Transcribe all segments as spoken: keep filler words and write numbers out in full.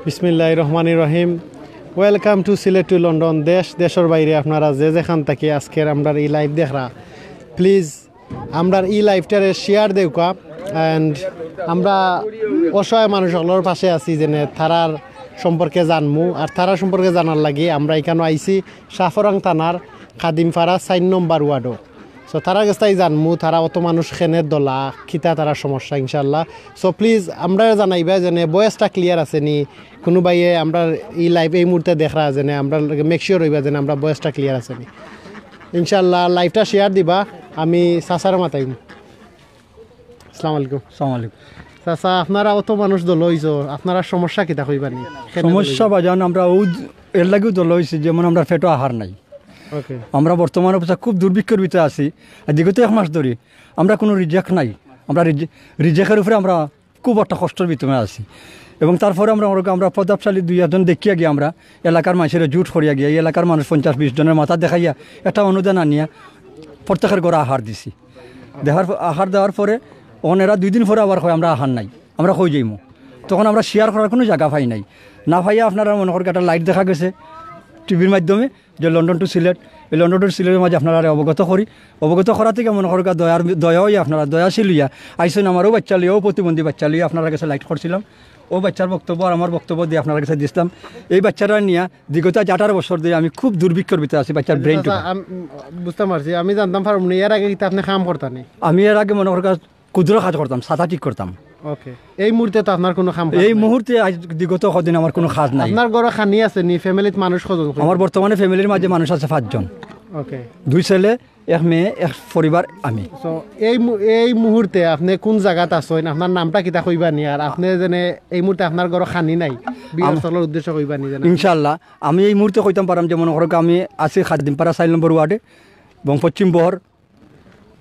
বিসমিল্লাহির রহমানির রহিম। Welcome to Sylhet to London. দেশ দেশর বাইরে আপনারা যে যেখান থাকি আজকের আমরার ই লাইভ দেখরা, প্লিজ আমরার ই লাইভটারে শেয়ার দেউকা। অ্যান্ড আমরা অসহায় মানুষ অকলর পাশে আছি, যেনে তারার সম্পর্কে জানমু। আর তারার সম্পর্কে জানার লাগি আমরা ইখানো আইছি শাহপরাং থানার খাদিমপাড়া চাইর নম্বর ওয়ার্ডো। সো তারার গেছ থাকি জানমু তারা অত মানুষ কেনে দলা, কিতা তারার সমস্যা ইনশাআল্লাহ। সো প্লিজ আমরারে জানাইবা যেনে ভয়েসটা ক্লিয়ার আছে নি, কুনু ভাইয়ে আমরার ই লাইভ এই মুহূর্তে দেখরা যেনে আমরা মেক শিওর অইবা যেনে আমরার ভয়েসটা ক্লিয়ার আছে নি। ইনশাআল্লাহ লাইভটা শেয়ার দিবা, আমি চাচারে মাতাইমু। আসসালামু আলাইকুম। আসসালামু আলাইকুম। চাচা, আপনারা অত মানুষ দলা অইছো, আপনারার সমস্যা কিতা কইবা নি? কেনে দলা সমস্যা অইছো? বাজান, আমরা অউ এর লাগিউ দলা অইছি, যেমন আমরার পেটো আহার নাই। ওকে। আমরা বর্তমান অবস্থা খুব দুর্ভিক্ষর ভিতরে আছি। আর বিগত এক মাস ধরি আমরা কুনু রিজেক নাই, আমরা রিজে-, রিজেকর উপরে আমরা খুব একটা কষ্টর ভিতরে আছি। এবং তারপরে আমরা, আমরা, আমরা প্রতাপশালী দুই একজন দেখিয়া গিয়া আমরা এলাকার মানুষরে জুট করিয়া গিয়া, এই এলাকার মানুষ পঞ্চাশ বিশ জনর মাথা দেখাইয়া একটা অনুদান আনিয়া প্রত্যেকর ঘরো আহার দিছি। দেখার প-, আহার দেওয়ার পরে অখন এরা দুই দিন পরে আবার কয়, "আমরা আহার নাই, আমরা কই যাইমু?" তখন আমরা শেয়ার করার কুনু জাগা পাই নাই। না পাইয়া আপনারা মনে করি একটা লাইট দেখা গেছে টিভির মাধ্যমে, যে লন্ডন টু সিলেট, এই লন্ডন টু সিলেটের মাঝে আপনারারে অবগত করি। অবগত করা থাকি মনে করি দয়ার, দয়া অইয়া আপনারা দয়াশীল অইয়া আইছইন, আমারও বাচ্চা লইয়া, অউ প্রতিবন্ধী বাচ্চা লইয়া আপনারার গেছে লাইট করছিলাম। অউ বাচ্চার বক্তব্য আর আমার বক্তব্য দিয়া আপনারার গেছে দিছলাম। এই বাচ্চারে নিয়া বিগত আজ আঠারো বছর ধরি আমি খুব দুর্ভিক্ষর ভিতরে আছি, বাচ্চার ব্রেইন আচ্ছা, আম-, বুঝতাম পারছি। আমি জানতাম পারমু না, এর আগে কিতা আপনে কাম করতা নি? আমি এর আগে মনে করি ক্ষুদ্র কাজ করতাম, ছাতা ঠিক করতাম। ওকে। এই মুহূর্তে তো আপনার কুনু কাম কাজ এই নাই? মুহূর্তে আজ বিগত কদিন আমার কুনু কাজ নাই। আপনার ঘরো খানি আছে নি? ফ্যামিলিত মানুষ কয়জন? আমার বর্তমানে ফ্যামিলির মাঝে মানুষ আছে পাঁচজন। ওকে। দুই ছেলে, এক মেয়ে, এক পরিবার আমি। So, এই মু-, এই মুহূর্তে আপনে কুন জাগাত আছইন? আপনার নামটা কিতা কইবা নি? আর আপনে যেনে এই মুহূর্তে আপনার ঘরো খানি নাই, ভিউয়ার্স অকলর উদ্দেশ্যে কইবা নি যেনে? ইনশাআল্লাহ, আমি এই মুহূর্তে কইতাম পারাম যে মনে করো আমি আছি খাদিমপাড়া চাইর নম্বর ওয়ার্ডে এবং পশ্চিম বহর।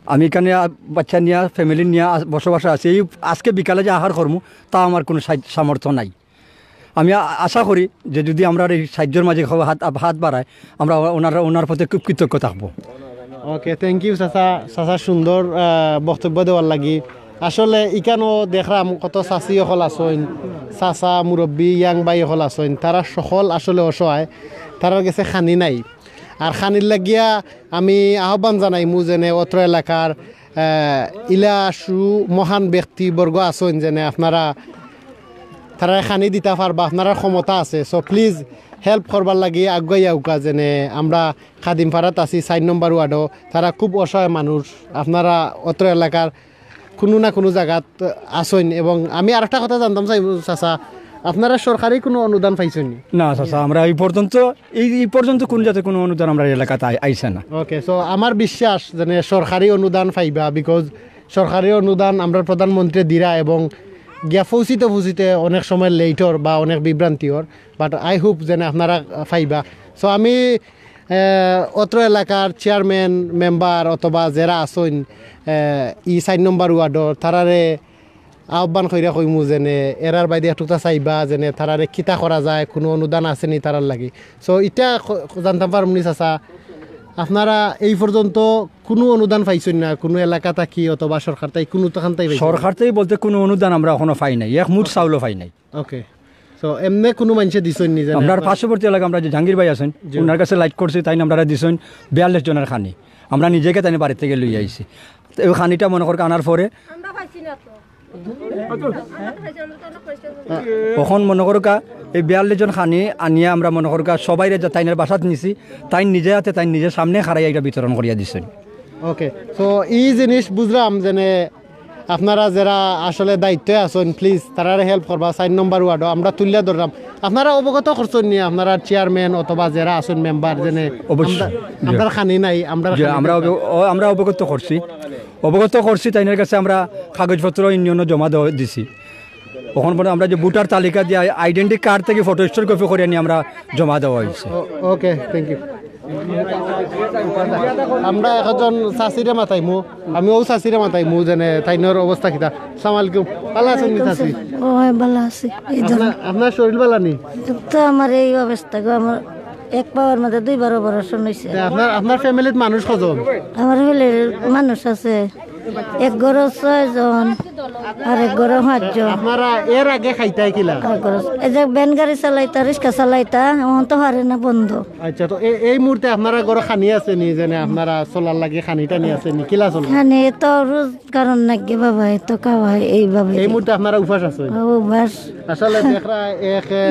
আমি ইখানে আ-, বাচ্চা নিয়া, ফ্যামিলি নিয়া আ-, বসবাসে আছি। এই আজকে বিকালে যে আহার করমু, তা আমার কুনু সাই-, সামর্থ্য নাই। আমি আ-, আশা করি যে যদি আমরার এই সাইয্যর মাঝে কেউ হাত, হাত বাড়ায়, আমরা ওনার, ওনার প্রতি খুব কৃতজ্ঞ থাকবো। ওকে, thank you চাচা, চাচা সুন্দর, আহ, বক্তব্য দেওয়ার লাগি। আসলে ইখানো দেখরাম কত চাচি অকল আছইন, চাচা, মুরব্বি, ইয়াং ভাই অকল আছইন, তারা সকল আসলে অসহায়, তারার গেছে খানি নাই। আর খানির লাগিয়া আমি আহ্বান জানাইমু যেনে অত্র এলাকার, আহ, ইলা সু মহান ব্যক্তিবর্গ আছইন যেনে আপনারা তারারে খানি দিতা পারবা, আপনারার ক্ষমতা আছে। So please help করবার লাগি আগুয়াই আউকা যেনে আমরা খাদিমপাড়াত আছি, চাইর নম্বর ওয়ার্ডো। তারা খুব অসহায় মানুষ। আপনারা অত্র এলাকার কুনু না কুনু জাগাত আছইন। এবং আমি আরেকটা কথা জানতাম চাইমু, চাচা, আপনারা সরকারি কুনু অনুদান পাইছইন নি? না চাচা, আমরা এই পর্যন্ত, এই, এই পর্যন্ত কুনু জাতে কুনু অনুদান আমরার এলাকাত আই-, আইছে না। ওকে, so আমার বিশ্বাস যেনে সরকারি অনুদান পাইবা, because সরকারি অনুদান আমরার প্রধানমন্ত্রী দিরা এবং গিয়া পৌঁছিতে পৌঁছিতে অনেক সময় লেইট অর বা অনেক বিভ্রান্তি অর, but I hope যেনে আপনারা পাইবা। So আমি আহ, অত্র এলাকার চেয়ারম্যান, মেম্বার অথবা যেরা আছইন, আহ, ই চাইর নম্বর ওয়ার্ডর, তারারে আহ্বান কইরা কইমু যেনে এরার বাইদে একটুকটা চাইবা যেনে তারারে কিতা করা যায়, কুনু অনুদান আছে নি তারার লাগি। So ইটা ক-, জানতাম পারমু নি চাচা, আপনারা এই পর্যন্ত কুনু অনুদান পাইছইন না, কুনু এলাকা থাকি অথবা সরকার থাকি কুনু তখান থাকি পাইছইন না? সরকার থাকি বলতে কুনু অনুদান আমরা অখনো পাই নাই, এক মুঠ চাউলও পাই নাই। ওকে। So, এমনে কুনু মানষে দিছইন নি যেনে আমরার আপনার পার্শ্ববর্তী এলাকা আমরা যে জাহাঙ্গীর ভাই আছইন, জি। উনার গেছে লাইট করছি, তাইন আমরারে দিছইন বিয়াল্লিশ জনর খানি। আমরা নিজে গিয়া তাইন বাড়ি থাকি লইয়া আইছি। তো এই খানিটা মনে করো আনার পরে আমরা পাইছি না তো। অখন মনে করো এই বিয়াল্লিশ জন খানি আনিয়া আমরা মনে করো সবাইরে যে তাইনর বাসাত নিছি, তাইন নিজে হাতে তাইন নিজে সামনে খাড়াইয়া ইটা বিতরণ করিয়া দিছইন। ওকে, so ই জিনিস বুঝলাম যেনে আপনারা যেরা আসলে দায়িত্বে আছইন, please তারারে help করবা। চাইর নম্বর ওয়ার্ডো আমরা তুলিয়া ধরলাম, আপনারা অবগত করছইন নি আপনারার চেয়ারম্যান অথবা যেরা আছইন মেম্বার যেনে অবশ্যই। আমরা, জি। আমরার খানি নাই, আমরার জি, খানি আমরা নাই। অব-, ও, আমরা অবগত করছি, অবগত করছি, তাইনর গেছে আমরা কাগজপত্র ইউনিয়নো জমা দেওয়া দিছি। অখন পর্যন্ত আমরা যে ভোটার তালিকা দিয়া আইডেন্টি কার্ড থাকি ফটো স্টোর কপি করি আনি আমরা জমা দেওয়া অইছে। ও-, ওকে, thank you। আমরা একজন চাচিরে মাতাইমু, আমি অউ চাচিরে মাতাইমু, যেনে তাইনর অবস্থা কিতা। আসসালামু আলাইকুম, ভালা আছইন নি চাচি? অয়, ভালা আছি। এই ধরো। আপনার, আপনার শরীর ভালা নি? তো আমার এই অবস্থা গো, আমার এক পাওর মধ্যে দুইবার অপারেশন অইছে। তে আপনার, আপনার ফ্যামিলিত মানুষ কয়জন? আমার ফ্যামিলির মানুষ আছে, এক ঘরো ছয়জন। আর এক ঘরো পাঁচজন। আপনারা এর আগে খাইতায় কিলা? আর ঘরো, এই যে ভ্যান গাড়ি চালাইতা, রিক্সা চালাইতা, অখন তো পারে না, বন্ধ। আচ্ছা, তো এ-, এই মুহূর্তে আপনারা ঘরো খানি আছে নি, যেনে আপনারা চলার লাগি খানি টানি আছে নি, কিলা চলে? খানি তো রোজগার নাগে বাবা, এত খাওয়ায় এইভাবে। এই মুহূর্তে আপনারা উপাস আছইন? ও, উপাস। আসলে দেখরা এক, এ,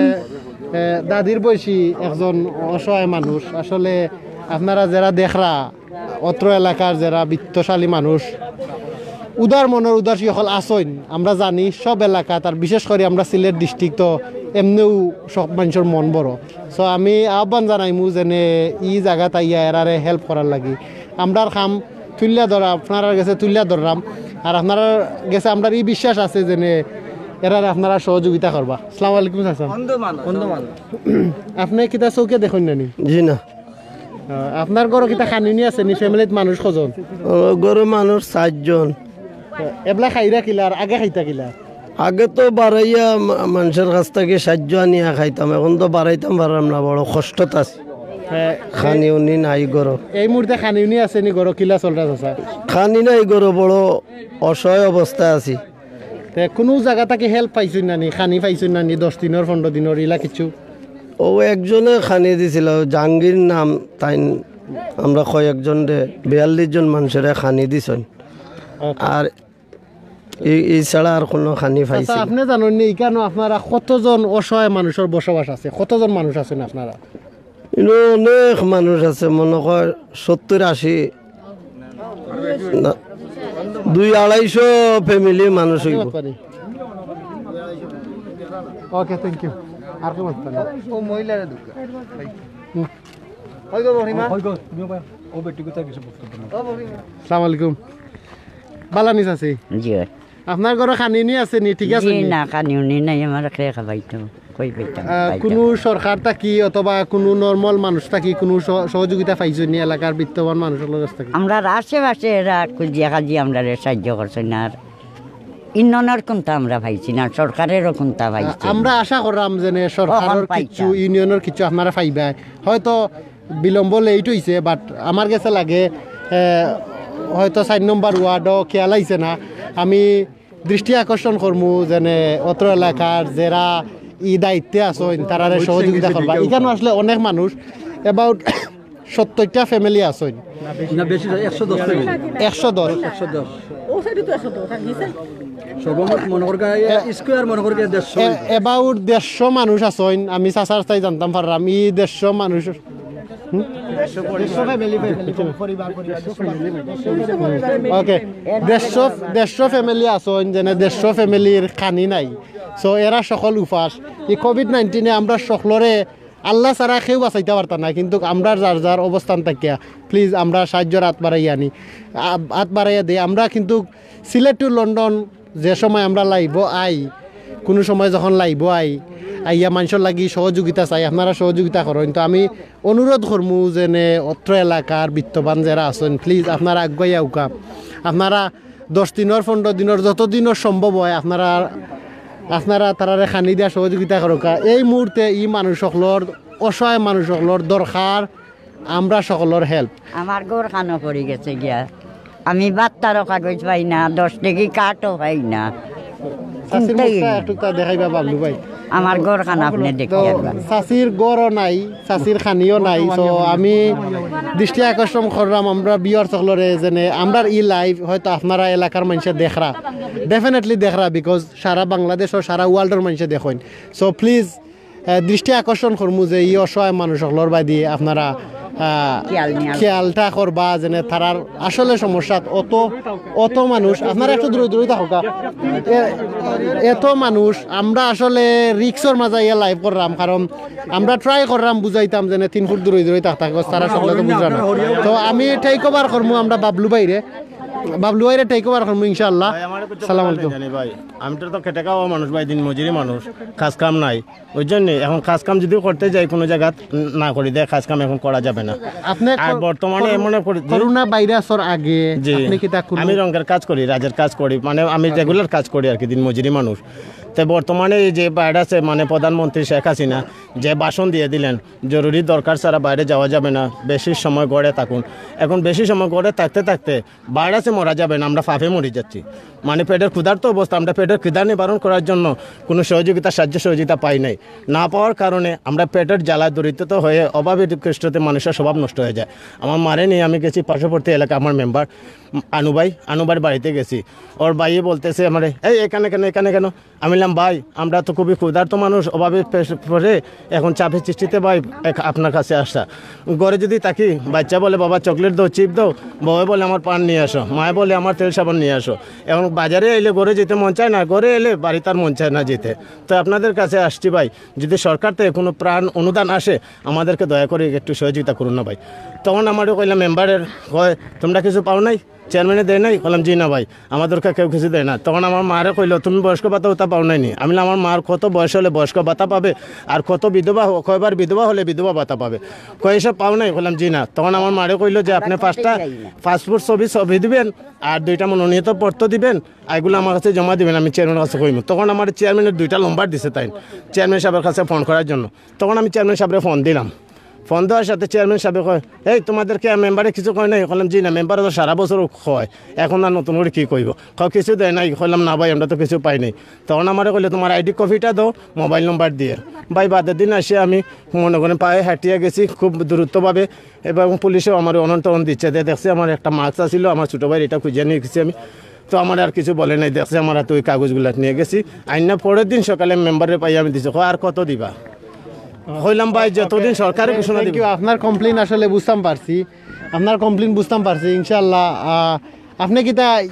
এ, দাদির বয়সী একজন অসহায় মানুষ। আসলে আপনারা যেরা দেখরা, অত্র এলাকার যেরা বিত্তশালী মানুষ, উদার মনর উদাসী অকল আছইন, আমরা জানি সব এলাকাত, আর বিশেষ করি আমরা সিলেট ডিস্ট্রিক্ট তো এমনেউ সব মানষর মন বড়। So আমি আহ্বান জানাইমু যেনে ই জাগাত আইয়া এরারে হেল্প করার লাগি। আমরার কাম তুলিয়া ধরা, আপনারার গেছে তুলিয়া ধররাম, আর আপনারার গেছে আমরার ই বিশ্বাস আছে যেনে এরারে আপনারা সহযোগিতা করবা। আসসালামু আলাইকুম চাচা। আপনে কিতা চউখে দেখইন না নি? জি না। আহ, আপনার ঘরো কিতা খানি উনি আছে নি? ফ্যামিলিত মানুষ কয়জন? ও, ঘরো মানুষ চাইরজন। এবলা খাইরা কিলা আর আগে খাইতা কিলা? আগে তো বাড়াইয়া মা-, মানষর কাছ থাকি সাহায্য আনিয়া খাইতাম, এখন তো বাড়াইতাম পাররাম না, বড় কষ্টত আছি। হ্যাঁ, খানি উনি নাই ঘরো। এই মুহূর্তে খানি উনি আছে নি ঘরো? কিলা চলরা চাচা? খানি নাই ঘরো, বড় অসহায় অবস্থায় আছি। তে কুনু জাগা থাকি হেল্প পাইছইন না নি? খানি পাইছইন না নি? দশ দিনর, পনরো দিনর ইলা কিছু? ও একজনে খানি দিছিল, জাহাঙ্গীর নাম, তাইন আমরা কয়েকজনরে, বিয়াল্লিশ জন মানষরে খানি দিছইন। আচ্ছা। আর ই-, ই ছাড়া আর কুনু খানি পাইছি আচ্ছা, না। আপনে জানইন নি, ইখানো আপনারা কতজন অসহায় মানষর বসবাস আছে? কতজন মানুষ আছইন আপনারা? ইনো অনেক মানুষ আছে, মনো কয় সত্তর আশি, না, দুই আড়াইশো ফ্যামিলি মানুষ অইবো। Okay, thank you। আর কি বলতে পারি? ও মহিলারা দুঃখ। হুম। ওই গো, মহিমা। ওই গো, তুমিও ভাই, ও বেটি কোথায় গেছে বলতে পারবো না। ও মহিমা। আসসালামু আলাইকুম। বালা নি চাচি? জি। আপনার ঘরো খানি উনি আছে নি? ঠিক আছে জি নি? না, খানি উনি নাই, আমার খেয়ে খাবাইতো। কই পাইতাম? আহ, পাইতাম। কুনু সরকার থাকি অথবা কুনু নরমাল মানুষ থাকি কুনু সহ-, সহযোগিতা পাইছইন নি এলাকার বিত্তবান মানুষর কাছ থাকি? আমরার আশেপাশে এরা খুঁজিয়া খাজি আমরারে সাহায্য করছইন, আর ইউনিয়নর কুনতা আমরা পাইছি না, সরকারেরও কুনতা পাইছি না। আমরা আশা কররাম যেনে সরকারের অখন পাইতাম। কিছু, ইউনিয়নর কিছু আপনারা পাইবা। হয়তো বিলম্ব লেট অইছে, but আমার গেছে লাগে, এ, হয়তো চাইর নম্বর ওয়ার্ডও খেয়াল আইছে না। আমি দৃষ্টি আকর্ষণ করমু যেনে অত্র এলাকার যেরা ই দায়িত্বে আছইন, তারারে সহযোগিতা করবা। ইখানো আসলে অনেক মানুষ, about সত্তরটা ফ্যামিলি আছইন। না, বেশি না, একশো দশ ফ্যামিলি। একশো দশ। একশো দশ। ও সাইডে তো একশো দশ, আর নিচে? সর্বমোট মনে করি, এ, স্কোয়ার মনে করি দেড়শো। এ, about দেড়শো মানুষ আছইন। আমি চাচার তাই জানতাম পাররাম, ই দেড়শো মানুষ। হুম? দেড়শো ফ্যামিলি, ফ্যামিলি, পরিবার, পরিবার, দেড়শো ফ্যামিলি। ওকে, দেড়শো, দেড়শো ফ্যামিলি আছইন, যেনে দেড়শো ফ্যামিলির খানি নাই। So, এরা সকল উপাস। ই কোভিড নাইনটিনে আমরা সকলরে আল্লাহ ছাড়া কেউ বাঁচাইতা পারতা না, কিন্তু আমরা যার যার অবস্থান থাকিয়া please আমরা সাহায্যর হাত বাড়াইয়া আনি, আ-, হাত বাড়াইয়া দেই। আমরা কিন্তু সিলেট to লন্ডন যে সময় আমরা লাইভও আই, কুনু সময় যখন লাইভও আই, আইয়া মানষর লাগি সহযোগিতা চাই, আপনারা সহযোগিতা করইন। তো আমি অনুরোধ করমু যেনে অত্র এলাকার বিত্তবান যেরা আছইন, please আপনারা আগুয়াই আউক্কা। আপনারা দশ দিনর, পনরো দিনর, যতদিনর সম্ভব অয়, আপনারা, আপনারা তারারে খানি দিয়া সহযোগিতা করউক্কা। এই মুহূর্তে ই মানুষ সকলর, অসহায় মানুষ সকলর দরকার আমরা সকলর হেল্প। আমার ঘরখানো পড়ি গেছে গিয়া, আমি বাত্তারও কাগজ পাই না, দশ টেকি কাঠও পাই না। চাচির মুখটা একটুকটা দেখাইবা বাবলু ভাই। আমার ঘরখান আপনে তো দেখিয়া আইবা। চাচির ঘরও নাই, চাচির খানিও নাই। So আমি দৃষ্টি আকর্ষণ কররাম আমরা ভিউয়ার সকলরে, যেনে আমরার ই লাইভ হয়তো আপনারা এলাকার মানষে দেখরা, definitely দেখরা, because সারা বাংলাদেশও সারা ওয়ার্ল্ডর মানষে দেখইন। So please, আহ, দৃষ্টি আকর্ষণ করমু যে ই অসহায় মানুষ সকলর বায়দি আপনারা, আহ, খেয়াল নিয়া। খেয়ালটা করবা, যেনে তারার আসলে সমস্যা অত, অত মানুষ, আপনারা একটু দূরে দূরে থাকউক্কা। এ-, এত মানুষ, আমরা আসলে রিক্সর মাঝে ইয়া লাইভ কররাম, কারণ আমরা ট্রাই কররাম বুঝাইতাম যেনে তিন ফুট দূরে দূরে থাক, থাক, তারা সকলে তো বুঝরা না। তো আমি টেক ওভার করমু আমরা বাবলু ভাইরে, বাবলু ভাইরে টেক ওভার করমু ইনশাআল্লাহ। ভাই, আমার কিছু সালাম বলার আলাইকুম। নেই জানি ভাই, আমি তো, তো খেটে খাওয়া মানুষ ভাই, দিন মজুরি মানুষ, কাজ কাম নাই। ওই জন্য এখন কাজ কাম যদি করতে যাই কোনো জায়গা, না করি দেয়, কাজ কাম এখন করা যাবে না। আপনি আর কর-, বর্তমানে করো-, এমন পরি-, করোনা ভাইরাসর আগে জি। আপনি কিতা কোনো আমি রঙের কাজ করি, রাজের কাজ করি, মানে আমি রেগুলার কাজ করি আর কি, দিন মজুরি মানুষ। তো বর্তমানে এই যে ভাইরাসে, মানে, প্রধানমন্ত্রী শেখ হাসিনা যে ভাষণ দিয়ে দিলেন, জরুরি দরকার ছাড়া বাইরে যাওয়া যাবে না, বেশি সময় ঘরে থাকুন। এখন বেশি সময় ঘরে থাকতে থাকতে ভাইরাসে মারা যাবে না, আমরা ফাফে মরে যাচ্ছি। মানে, পেটের ক্ষুধার্ত অবস্থা, আমরা পেটের ক্ষুধা নিবারণ করার জন্য কোনো সহযোগিতা, সাহায্য সহযোগিতা পাই নাই। না পাওয়ার কারণে আমরা পেটের জ্বালা দরিদ্রতা হয়ে অভাবে কষ্টতে মানুষের স্বভাব নষ্ট হয়ে যায়। আমার মারে নিয়ে আমি গেছি পার্শ্ববর্তী এলাকা, আমার মেম্বার আনু ভাই, আনু ভাইয়ের বাড়িতে গেছি। ওর ভাইয়ে বলতেছে আমারে, "এই এখানে কেন, এখানে কেন?" আমি বললাম, "ভাই, আমরা তো খুবই ক্ষুধার্ত মানুষ, অভাবে পে-, পড়ে এখন চাপের সৃষ্টিতে ভাই এক-, আপনার কাছে আসা। ঘরে যদি থাকি, বাচ্চা বলে, 'বাবা, চকলেট দাও, চিপ দাও,' বউয়ে বলে, 'আমার পান নিয়ে আসো,' মায়ে বলে, 'আমার তেল সাবান নিয়ে আসো।' এখন বাজারে এলে ঘরে যেতে মন চায় না, ঘরে এলে বাড়িতে আর মন চায় না যেতে। তো আপনাদের কাছে আসছি ভাই, যদি সরকার থেকে কোনো প্রাণ অনুদান আসে, আমাদেরকে দয়া করে একটু সহযোগিতা করুন না ভাই।" তখন আমারে কইলাম মেম্বারের, কয়, "তোমরা কিছু পাও নাই? চেয়ারম্যানে দেয় নাই?" বললাম, "জি না ভাই, আমাদেরকে কেউ কিছু দেয় না।" তখন আমার মারে কইলো, "তুমি বয়স্ক ভাতা উতা পাও নাই নি?" আমি বললাম, "আমার মার কত বয়স হলে বয়স্ক ভাতা পাবে, আর কত বিধবা হ-, কয়বার বিধবা হলে বিধবা ভাতা পাবে, কয় এসব পাও নাই?" বললাম, "জি না।" তখন আমার মারে কইলো যে, "আপনি পাঁচটা পাসপোর্ট ছবি, ছবি দিবেন, আর দুইটা মনোনীত পত্র দিবেন, এগুলো আমার কাছে জমা দিবেন, আমি চেয়ারম্যানের কাছে কইমু।" তখন আমার চেয়ারম্যানের দুইটা নম্বর দিছে তাই, চেয়ারম্যান সাহেবের কাছে ফোন করার জন্য। তখন আমি চেয়ারম্যান সাহেবরে ফোন দিলাম। ফোন দেওয়ার সাথে চেয়ারম্যান সাহেব কয়, "এই, তোমাদেরকে মেম্বারে কিছু কয় নাই?" বললাম, "জি না, মেম্বারে তো সারা বছর কয়, এখন আর নতুন করে কি কইব?" কয়, "কিছু দেয় নাই?" বললাম, "না ভাই, আমরা তো কিছু পাই নাই।" তখন আমারে কইলো, "তোমার আইডি কপিটা দাও মোবাইল নম্বর দিয়ে।" ভাই, বাদের দিন আসে আমি মনে করেন পায়ে হাঁটিয়া গেছি খুব দ্রুতভাবে, এবং পুলিশেও আমার অনন্ত অন দিচ্ছে। দে দেখছি আমার একটা মাস্ক আছিল, আমার ছোটো ভাইয়ের, এটা খুঁজে নিয়ে গেছি আমি। তো আমার আর কিছু বলে নাই, দেখছে আমার হাতে ওই কাগজগুলা নিয়ে গেছি। আইনা পরের দিন সকালে মেম্বারে পাই আমি দিছি, কয়, "আর কত দিবা?" কইলাম, "ভাই, যতদিন সরকারে ঘোষণা দিবে।" Thank you। আপনার কমপ্লেইন আসলে বুঝতাম পারছি, আপনার কমপ্লেইন বুঝতাম পারছি। ইনশাআল্লাহ, আহ, আপনি কিতা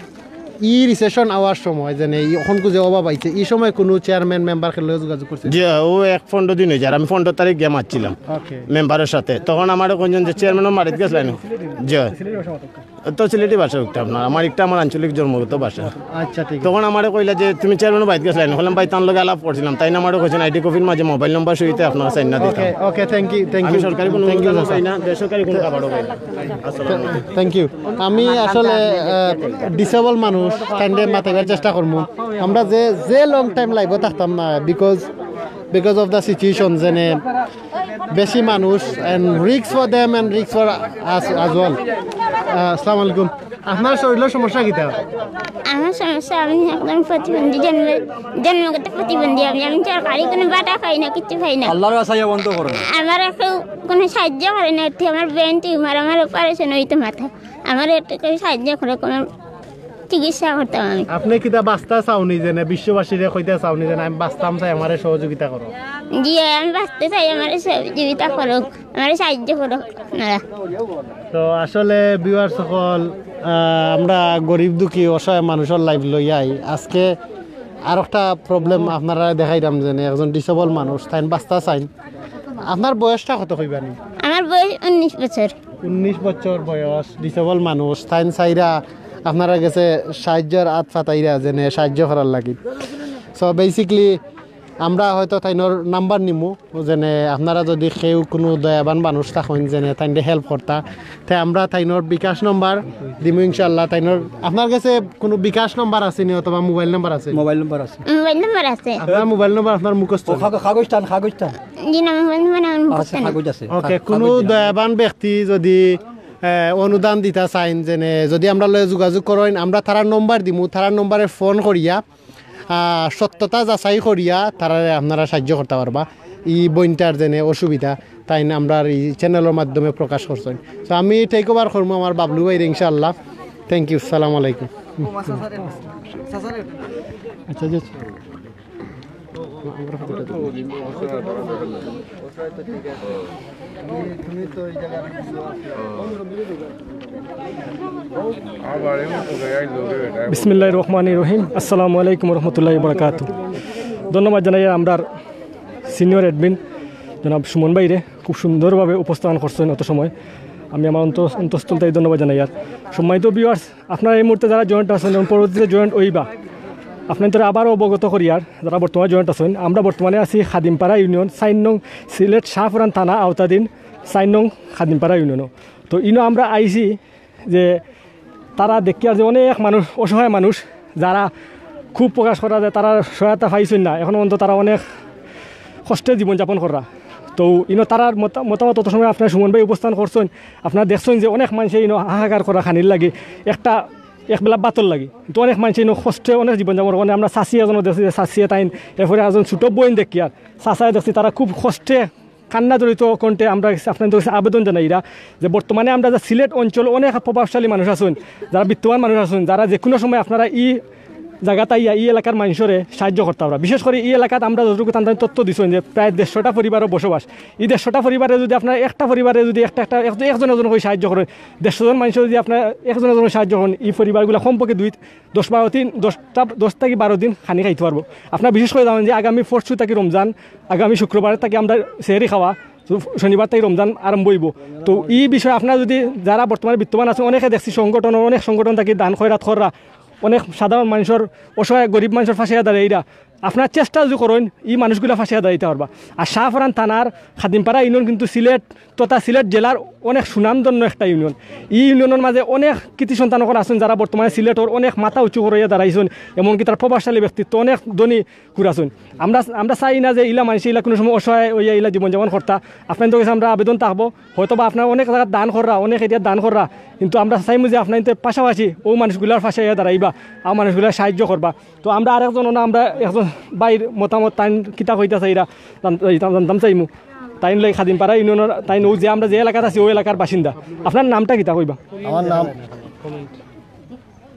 ই রিসেশন আওয়ার সময়, যেন এই এখন যে অভাব আইছে, এই সময় কোনো চেয়ারম্যান মেম্বার খেলে যোগাযোগ করছে? জি, ও এক পনেরো দিন হয়ে যায়, আমি পনেরো তারিখ গিয়া মারছিলাম ওকে। মেম্বারের সাথে। তখন আমারে কইছেন যে চেয়ারম্যানও মারিত গেছিলেন। জি। তো সিলেটি ভাষা একটা আপনার, আমার একটা আমার আঞ্চলিক জন্মগত ভাষা। আচ্ছা, ঠিক আছে। তখন আমারে কইলা যে, "তুমি চেয়ারম্যানও বাইত গেছিলা নি?" বললাম, "ভাই, তার লগে আলাপ করছিলাম।" তাই না আমারে কইছেন, "আইডি কপির মাঝে মোবাইল নম্বর সহিত আপনার সাইন না দিতাম।" ওকে, ওকে, থ্যাংক ইউ, থ্যাংক ইউ। আমি সরকারি কোনো অনুদানও পাই না, বেসরকারি কোনো খাবারও পাই না। আসসালামু আলাইকুম। Thank you. আমি আসলে, আহ, ডিসেবল মানুষ, কাইন্ডে মাতাইবার চেষ্টা করমু। আমরা যে, যে লং টাইম লাইভও থাকতাম না, because, because of the situation, যেনে বেশি মানুষ, and risk for them and risk for us as well. আহ, আসসালামু আলাইকুম। আপনার শরীরের সমস্যা কিতা? আমার সমস্যা, আমি একদম প্রতিবন্ধী, জন্ম, জন্মগত প্রতিবন্ধী আমি। আমি সরকারি কোনো বাটা পাই না, কিচ্ছু পাই না। আল্লাহর কাছে বন্ধ করো না। আমার কেউ কোনো সাহায্য করে না, এতে আমার ব্রেন টিউমার, আমার অপারেশন হইতে মাথা, আমার একটু কেউ সাহায্য করে, কোনো চিকিৎসা করতাম আমি। আপনি কিতা বাঁচতা চাওনি, যেনে বিশ্ববাসীরে কইতা চাওনি, যেনে আমি বাঁচতাম চাই, আমারে সহযোগিতা করো? জি, আমি বাঁচতে চাই, আমারে সহযোগিতা করো, আমারে সাহায্য করো আপনারা। তো আসলে ভিউয়ার সকল, আহ, আমরা গরিব দুঃখী অসহায় মানুষের লাইভ লইয়াই আজকে আর একটা প্রবলেম আপনারা দেখাইলাম, যেনে একজন ডিসেবল মানুষ, তাইন বাঁচতা চাইন। আপনার বয়সটা কত কইবানি? আমার বয়স উনিশ বছর। উনিশ বছর বয়স, ডিসেবল মানুষ, তাইন চাইরা আপনারা গেছে সাহায্যর আত ফাতাইরা, যেনে সাহায্য করার লাগি। So basically আমরা হয়তো তাইনর নাম্বার নিমু, যেনে আপনারা যদি কেউ কোনো দয়াবান মানুষ থাকইন, যেনে তাইনরে হেল্প করতা, তে আমরা তাইনর বিকাশ নম্বর দিমু ইনশাআল্লাহ। তাইনর, আপনার গেছে কোনো বিকাশ নম্বর আছে নি অথবা মোবাইল নম্বর আছে? মোবাইল নম্বর আছে। মোবাইল নম্বর আছে। আপনার মোবাইল নম্বর আপনার মুখস্থ? ও, কাগজ, কাগজ টান, কাগজ টান। জি না, মোবাইল নম্বর আমার মুখস্থ আচ্ছা, নাই। কাগজ আছে। ওকে, কাগজ কোনো আছে। দয়াবান ব্যক্তি যদি, আহ, অনুদান দিতা চাইন, যেনে যদি আমরা লগে যোগাযোগ করইন, আমরা তারার নম্বর দিমু, তারার নম্বরে ফোন করিয়া, আহ, সত্যতা যাচাই করিয়া তারারে আপনারা সাহায্য করতা পারবা। ই বইনটার যেনে অসুবিধা, তাইন আমরার ই চ্যানেলর মাধ্যমে প্রকাশ করছইন। তো আমি টেক ওভার করমু আমার বাবলু ভাইরে ইনশাআল্লাহ। থ্যাংক ইউ, সালাম আলাইকুম। আচ্ছা, আচ্ছা। বিসমিল্লাহির রহমানির রহিম। আসসালামু আলাইকুম রহমতুল্লাহি বারাকাতু। ধন্যবাদ জানাই আমরার সিনিয়র অ্যাডমিন জনাব সুমন ভাইরে, খুব সুন্দরভাবে উপস্থাপন করছইন অত সময়। আমি আমার অন্ত-, অন্তঃস্থল থেকে ধন্যবাদ জানাই। আর সম্মানিত ভিউয়ার্স, আপনারা এই মুহূর্তে যারা জয়েন্ট আছেন এবং পরবর্তীতে জয়েন্ট হইবা, আপনাদের আবারও অবগত করিয়ার, যারা বর্তমানে জয়েন্ট আছেন, আমরা বর্তমানে আছি খাদিমপাড়া ইউনিয়ন, চার নং, সিলেট শাহপরান থানা আওতাধীন চার নং খাদিমপাড়া ইউনিয়নও। তো ইনো আমরা আইছি যে তারা দেখিয়ার যে অনেক মানুষ, অসহায় মানুষ, যারা খুব প্রকাশ করা যে তারা সহায়তা পাইছইন না, এখন পর্যন্ত তারা অনেক কষ্টে জীবনযাপন করা। তো ইনো তারার মতা-, মতামত অত সময় আপনার সুমন ভাই উপস্থাপন করছইন, আপনারা দেখছইন যে অনেক মানুষে ইনো হাহাকার করা খানির লাগি, একটা এক বেলা ভাতর লাগি। তো অনেক মানুষে ইনো কষ্টে অনেক জীবনযাপন করে। আমরা চাচি একজন দেখছি যে চাচিয়ে তাইন, এরপরে একজন ছোট বইন দেখি আর চাচায় দেখছি, তারা খুব কষ্টে কান্না জড়িত কণ্ঠে আমরা আপনাদের কাছে আবেদন জানাইরা যে বর্তমানে আমরা যে সিলেট অঞ্চল অনেক প্রভাবশালী মানুষ আছইন, যারা বিত্তবান মানুষ আছইন, যারা যে কোনো সময় আপনারা ই জাগাত আইয়া ই এলাকার মানুষরে সাহায্য করতা পারবা। বিশেষ করে ই এলাকাত আমরা যতটুকু তান তান তথ্য দিছইন যে প্রায় দেড়শোটা পরিবারও বসবাস। ই দেড়শোটা পরিবারে যদি আপনারা একটা পরিবারে যদি একটা একটা এক-, একজন একজন করে সাহায্য করেন, দেড়শো জন মানুষরে যদি আপনারা একজন একজন করে সাহায্য করেন, ই পরিবারগুলা কমপক্ষে দুই, দশ বারো দিন, দশটা, দশ থাকি বারো দিন খানি খাইতে পারবো। আপনারা বিশেষ করে জানেন যে আগামী পরশু থাকি রমজান, আগামী শুক্রবার থাকি আমরা সেহরি খাওয়া, তো শনিবার থাকি রমজান আরম্ভ অইবো। তো ই বিষয়ে আপনারা যদি, যারা বর্তমানে বিত্তবান আছইন, অনেকে দেখছি সংগঠন, অনেক সংগঠন থাকি দান খয়রাত কররা, অনেক সাধারণ মানুষর, অসহায় গরিব মানুষর পাশে দাঁড়াইরা। আপনারা চেষ্টা যদি করেন, ই মানুষগুলা পাশে দাঁড়াইতা পারবা। আর শাহপরান থানার খাদিমপাড়া ইউনিয়ন কিন্তু সিলেট তথা সিলেট জেলার অনেক সুনামধন্য একটা ইউনিয়ন। ই ইউনিয়নের মাঝে অনেক কৃতি সন্তান অকল আছইন, যারা বর্তমানে সিলেটর অনেক মাথা উঁচু করিয়া দাঁড়াইছইন, এমনকি তারা প্রভাবশালী ব্যক্তিত্ব, অনেক ধনী কুরাছইন। আমরা, আমরা চাই না যে ইলা মানুষ ইলা কোনো সময় অসহায় অইয়া ইলা জীবনযাপন করতা। আপনাদের কাছে আমরা আবেদন থাকবো, হয়তো বা আপনারা অনেক জাগাত দান কররা, অনেক এরিয়াত দান কররা, কিন্তু আমরা চাইমু যে আপনাদের পাশাপাশি অউ মানুষগুলার পাশে আইয়া দাঁড়াইবা, আর মানুষগুলার সাহায্য করবা। তো আমরা আরেকজন না, আমরা একজন ভাইর মতামত তাইন কিতা কইতা চাইরা জান-, জানতাম, জানতাম চাইমু। তাইন লই খাদিমপাড়া ইউনিয়নের, তাইন অউ যে আমরা যে এলাকাত আছি, অউ এলাকার বাসিন্দা। আপনার নামটা কিতা কইবা? আমার নাম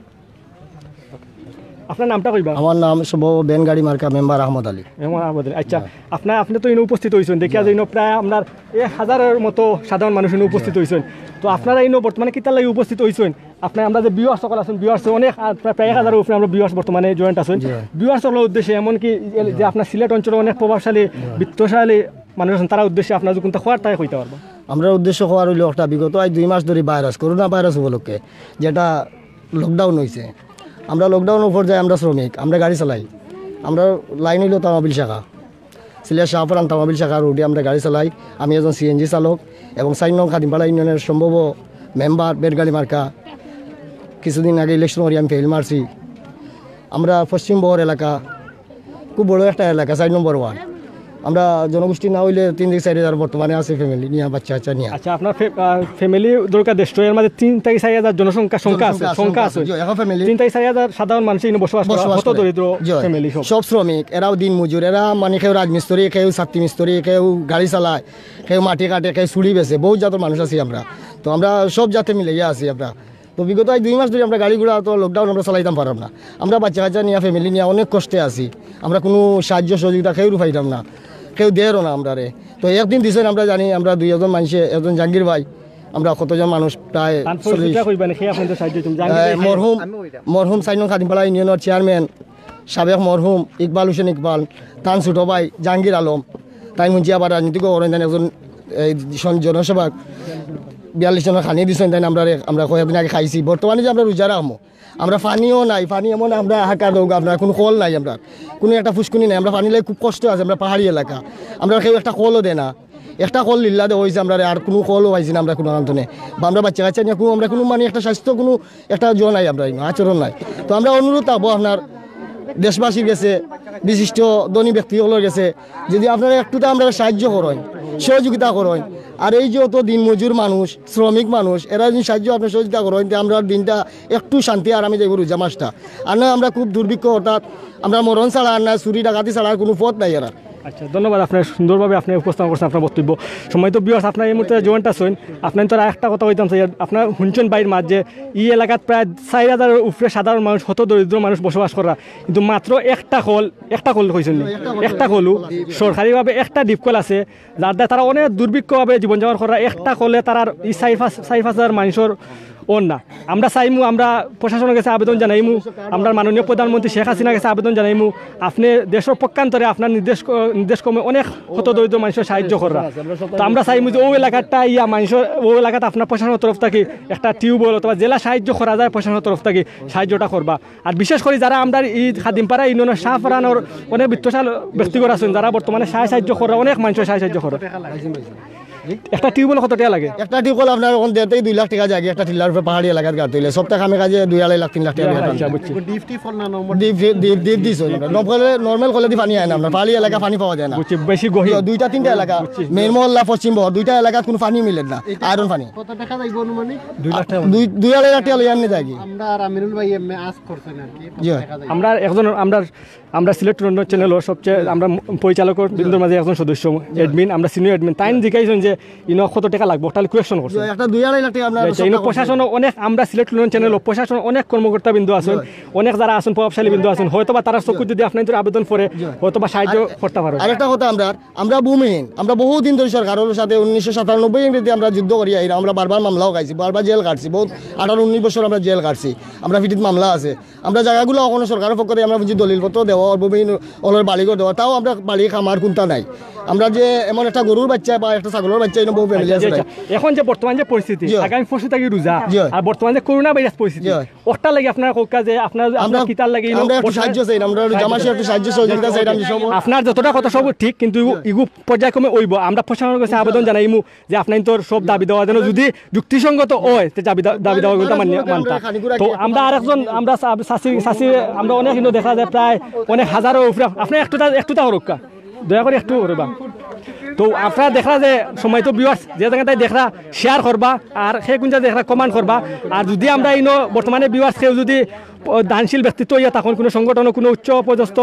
আপনার নামটা কইবা? আমার নাম সম্ভব ভ্যান গাড়ি মার্কা মেম্বার আহমদ আলী। মেম্বার আহমদ আলী। আচ্ছা, আপনার, আপনি তো ইনো উপস্থিত হইছেন, দেখিয়া যে ইনো প্রায় আপনার এক হাজারের মতো সাধারণ মানুষ ইনো উপস্থিত হইছেন। তো আপনারা ইনো বর্তমানে কিতার লাগি উপস্থিত হইছেন? আপনার আমরা যে ভিউয়ার্স সকল আছেন, ভিউয়ার্স অনেক, আর প্রায়, প্রায় এক হাজারের উপরে আমরা ভিউয়ার্স বর্তমানে জয়েন্ট আছেন। জি। ভিউয়ার্স সকলের উদ্দেশ্যে, এমনকি এ-, যে আপনার সিলেট অঞ্চলে অনেক প্রভাবশালী, বিত্তশালী মানুষ আছেন, তারা উদ্দেশ্যে আপনারা যদি কোনটা কওয়ার তাই কইতা পারবা। আমরা উদ্দেশ্য কওয়ার হইলো একটা, বিগত আজ দুই মাস ধরি ভাইরাস, করোনা ভাইরাস উপলক্ষে যেটা লকডাউন হইছে, আমরা লকডাউনর পর্যায়ে আমরা শ্রমিক, আমরা গাড়ি চালাই, আমরা লাইন হইলো তামাবিল শাখা, সিলেট শাহপরান তামাবিল শাখা রোডে আমরা গাড়ি চালাই। আমি একজন সিএনজি চালক এবং চাইর নং খাদিমপাড়া ইউনিয়নের সম্ভব মেম্বার বেটগাড়ি মার্কা। কিছুদিন আগে ইলেকশন করি আমি ফেল মারছি। আমরা পশ্চিম বহর এলাকা, খুব বড় একটা এলাকা, চাইর নম্বর ওয়ার্ড। আমরা জনগোষ্ঠী না হইলে তিন থেকে চাইর হাজার বর্তমানে আছে ফ্যামিলি নিয়া, বাচ্চা কাচ্চা নিয়া। আচ্ছা, আপনার ফ্যা-, আহ, ফ্যামিলি দরকার দেড়শো, এর মাঝে তিন থেকে চাইর হাজার জনসংখ্যা, সংখ্যা আছে, জনসংখ্যা সংখ্যা আছে। জি, এখন ফ্যামিলি তিন থেকে চাইর হাজার সাধারণ মানুষ এখানে বসবাস করে, বসবাস হত করে। দরিদ্র জি। ফ্যামিলি সব। সব শ্রমিক, এরাও দিন মজুর, এরা মানে কেউ রাজমিস্ত্রি, কেউ ছাত্তি মিস্ত্রি, কেউ গাড়ি চালায়, কেউ মাটি কাটে, কেউ চুড়ি বেচে, বহুত জাতর মানুষ আছি আমরা। তো আমরা সব জাতে মিলাইয়া আছি আমরা। তো বিগত এই দুই মাস ধরে আমরা গাড়ি ঘোড়া তো লকডাউন আমরা চালাইতাম পারলাম না। আমরা বাচ্চা কাচ্চা নিয়ে, ফ্যামিলি নিয়ে অনেক কষ্টে আছি। আমরা কোনো সাহায্য সহযোগিতা কেউ পাইতাম না, কেউ দেরও না আমরারে। তো একদিন দিছেন আমরা জানি, আমরা দুই একজন মানুষে, একজন জাহাঙ্গীর ভাই, আমরা কতজন মানুষ প্রায় তান পরিচয়টা চল্লিশ। কইবা নি, কে আপনাদের সাহায্য করছেন? জাহাঙ্গীর আহ, ভাই। মরহুম, মরহুম সাইনুল খাদিমপাড়া ইউনিয়নের চেয়ারম্যান, সাবেক মরহুম ইকবাল হোসেন ইকবাল, তান ছোট ভাই জাহাঙ্গীর আলম, তাই মুন্সি আবার রাজনীতি করেন, তাই একজন এই জন-, জনসেবক, বিয়াল্লিশ জনের খানি দিছেন, তাই আমরা রে-, আমরা কয়েকদিন আগে খাইছি। বর্তমানে যে আমরা রোজা রাখবো, আমরা পানিও নাই, পানি এমন আমরা হাহাকার রোগ, আপনার কোনো কল নাই, আমরা কোনো একটা ফুসকুনি নাই, আমরা পানি লাই খুব কষ্ট আছে, আমরা পাহাড়ি এলাকা, আমরা কেউ একটা কলও দেয় না। একটা কল লিল্লা দেওয়া হয়েছে আমরা, আর কোনো কলও পাইছি না আমরা কোনো কান্তনে। বা আমরা বাচ্চা কাচ্চা নিয়ে কোনো, আমরা কোনো মানে একটা স্বাস্থ্য কোনো একটা জো নাই, আমরা আচরণ নাই। তো আমরা অনুরোধ থাকবো আপনার দেশবাসীর গেছে, বিশিষ্ট ধনী ব্যক্তি সকলের গেছে, যদি আপনারা একটু তো আমরা সাহায্য করেন, সহযোগিতা করেন, আর এই যে অত দিন মজুর মানুষ, শ্রমিক মানুষ, এরা যদি সাহায্য আপনার সহযোগিতা করেন, তে আমরা দিনটা একটু শান্তি আরামে যাইব রোজা মাসটা। আর নয় আমরা খুব দুর্ভিক্ষ, অর্থাৎ আমরা মরণ ছাড়া আর না চুরি ডাকাতি ছাড়া আর কোনো পথ নাই এরা। আচ্ছা, ধন্যবাদ, আপনার সুন্দরভাবে আপনি উপস্থাপন করছেন আপনার বক্তব্য। সম্মানিত ভিউয়ার্স, আপনার এই মুহূর্তে জয়েন্ট আছেন, আপনার তো আর একটা কথা কইতাম চাই, আপনারা শুনছেন বাইর মাঝে, এই এলাকাত প্রায় চার হাজারের উপরে সাধারণ মানুষ, হত দরিদ্র মানুষ বসবাস করা, কিন্তু মাত্র একটা কল, একটা কল কইছেন নি? একটা কলও সরকারিভাবে একটা ডিপ কল আছে, যার দ্বারা তারা অনেক দুর্ভিক্ষভাবে জীবনযাপন করা। একটা কলে তারার এই চার পাঁচ, চার পাঁচ হাজার মানুষের অর না। আমরা চাইমু, আমরা প্রশাসনের কাছে আবেদন জানাইমু, আমরা মাননীয় প্রধানমন্ত্রী শেখ হাসিনার কাছে আবেদন জানাইমু, আপনি দেশের পক্ষান্তরে আপনার নির্দেশ ক-, নির্দেশ কমে অনেক হত দরিদ্র মানুষের সাহায্য করা। তো আমরা চাইমু যে ও এলাকাটা ইয়া মানুষের, ও এলাকাতে আপনার প্রশাসনের তরফ থেকে একটা টিউবওয়েল অথবা যেলা সাহায্য করা যায় প্রশাসনের তরফ থেকে সাহায্যটা করবা। আর বিশেষ করে যারা আমরা এই খাদিমপাড়া ইউনিয়নের শাহপরানোর অনেক বিত্তশালী ব্যক্তিগণ আছেন, যারা বর্তমানে সাহায্য সাহায্য করা, অনেক মানুষের সাহায্য সাহায্য করা। একটা টিউবওয়েল কত টাকা লাগে? একটা টিউবওয়েল আপনার এখন দেড় থেকে দুই লাখ টাকা যায় একটা টিলার উপরে পাহাড়ি এলাকাত গাড়তে হইলে। সপ্তাহ কামে কাজে দুই আড়াই লাখ তিন লাখ টাকা লাগে। আচ্ছা, বুঝছি। ডিপ টিপ না normal deep deep deep this normal normal quality পানি আয় না আপনার পাহাড়ি এলাকা পানি পাওয়া যায় না। বুঝছি, বেশি গহীন। দুইটা তিনটা এলাকা মেইন মহল্লা পশ্চিম বহর দুইটা এলাকাত কোনো পানি মিলে না। আয়রন পানি। কত টাকা যাইব অনুমানিক? দুই লাখ টাকা। দুই দুই আড়াই লাখ টাকা লইয়া আনি যায়গি। আমরা আর আমিরুল ভাই এমনি আস্ক করছেন আর কি। জি। আমরা একজন আমরা আমরা সিলেট রন্ধন চ্যানেলর সবচেয়ে আমরা পরিচালক বৃন্দর মাঝে একজন সদস্য, অ্যাডমিন, আমরা সিনিয়র অ্যাডমিন। তাইন জিজ্ঞাসা যে ইনো কত টাকা লাগবো, তাহলে কোয়েশন করছে। একটা দুই আড়াই লাখ টাকা আপনার আচ্ছা, ইনো প্রশাসন অনেক, আমরা সিলেট রন্ধন চ্যানেল প্রশাসন অনেক কর্মকর্তা বৃন্দ আছেন, অনেক যারা আছেন প্রভাবশালী বৃন্দ আছেন, হয়তো বা তারা চকুত যদি আপনার আবেদন করে হয়তো বা সাহায্য করতে পারো। আরেকটা কথা আমরা আমরা ভূমিহীন। আমরা বহুদিন ধরে সরকারের সাথে উনিশশো সাতানব্বই ইংরেজি আমরা যুদ্ধ করি আইরা। আমরা বারবার মামলাও খাইছি, বারবার জেল কাটছি, বহুত আঠারো উনিশ বছর আমরা জেল কাটছি। আমরা ফিটিত মামলা আছে। আমরা জায়গাগুলো অখনো সরকারের পক্ষ থেকে আমরা বুঝি দলিলপত্র দেওয়া, ওর ভূমিহীন ওর বাড়িঘর দেওয়া, তাও আমরা বাড়ি খামার কোনটা নাই। আমরা যে এমন একটা গরুর বাচ্চা বা একটা ছাগলের বাচ্চা এরকম বহু ফ্যামিলি আছে। আচ্ছা, এখন যে বর্তমান যে পরিস্থিতি, জি। আগামী পরশু থাকি রোজা, জি। আর বর্তমান যে করোনা ভাইরাস পরিস্থিতি, জি। ওটার লাগি আপনারা কউক্কা যে আপনারা আমরা আপনারা কিতার লাগি ইনো আমরা একটু বর্তমানে সাহায্য চাই, আমরা জামাসে একটু সাহায্য সহযোগিতা চাইলাম যে সব আপনার যতটা কথা সব ঠিক, কিন্তু ইগু পর্যায়ক্রমে অইব। আমরা প্রশাসনের কাছে আবেদন জানাইমু যে আপনার তো সব দাবি দেওয়া যেন যদি যুক্তিসঙ্গত হয়, তে দাবি দা- দাবি দেওয়া কিন্তু মান্য মানতা। তো আমরা আরেকজন আমরা সা- সাসি সাসি আমরা অনেক ইনো দেখা যায় প্রায় অনেক হাজারো উপরে। আপনি একটুটা একটুটা করুক্কা, দয়া করে একটু করবা। তো আপনারা দেখরা যে সময় তো ভিউয়ার্স যে জায়গাটাই দেখরা শেয়ার করবা, আর সে কোন জায়গায় দেখরা কমেন্ট করবা। আর যদি আমরা ইনো বর্তমানে ভিউয়ার্স কেউ যদি দানশীল ব্যক্তিত্ব হইয়া থাকইন, কোনো সংগঠন, কোনো উচ্চ পদস্থ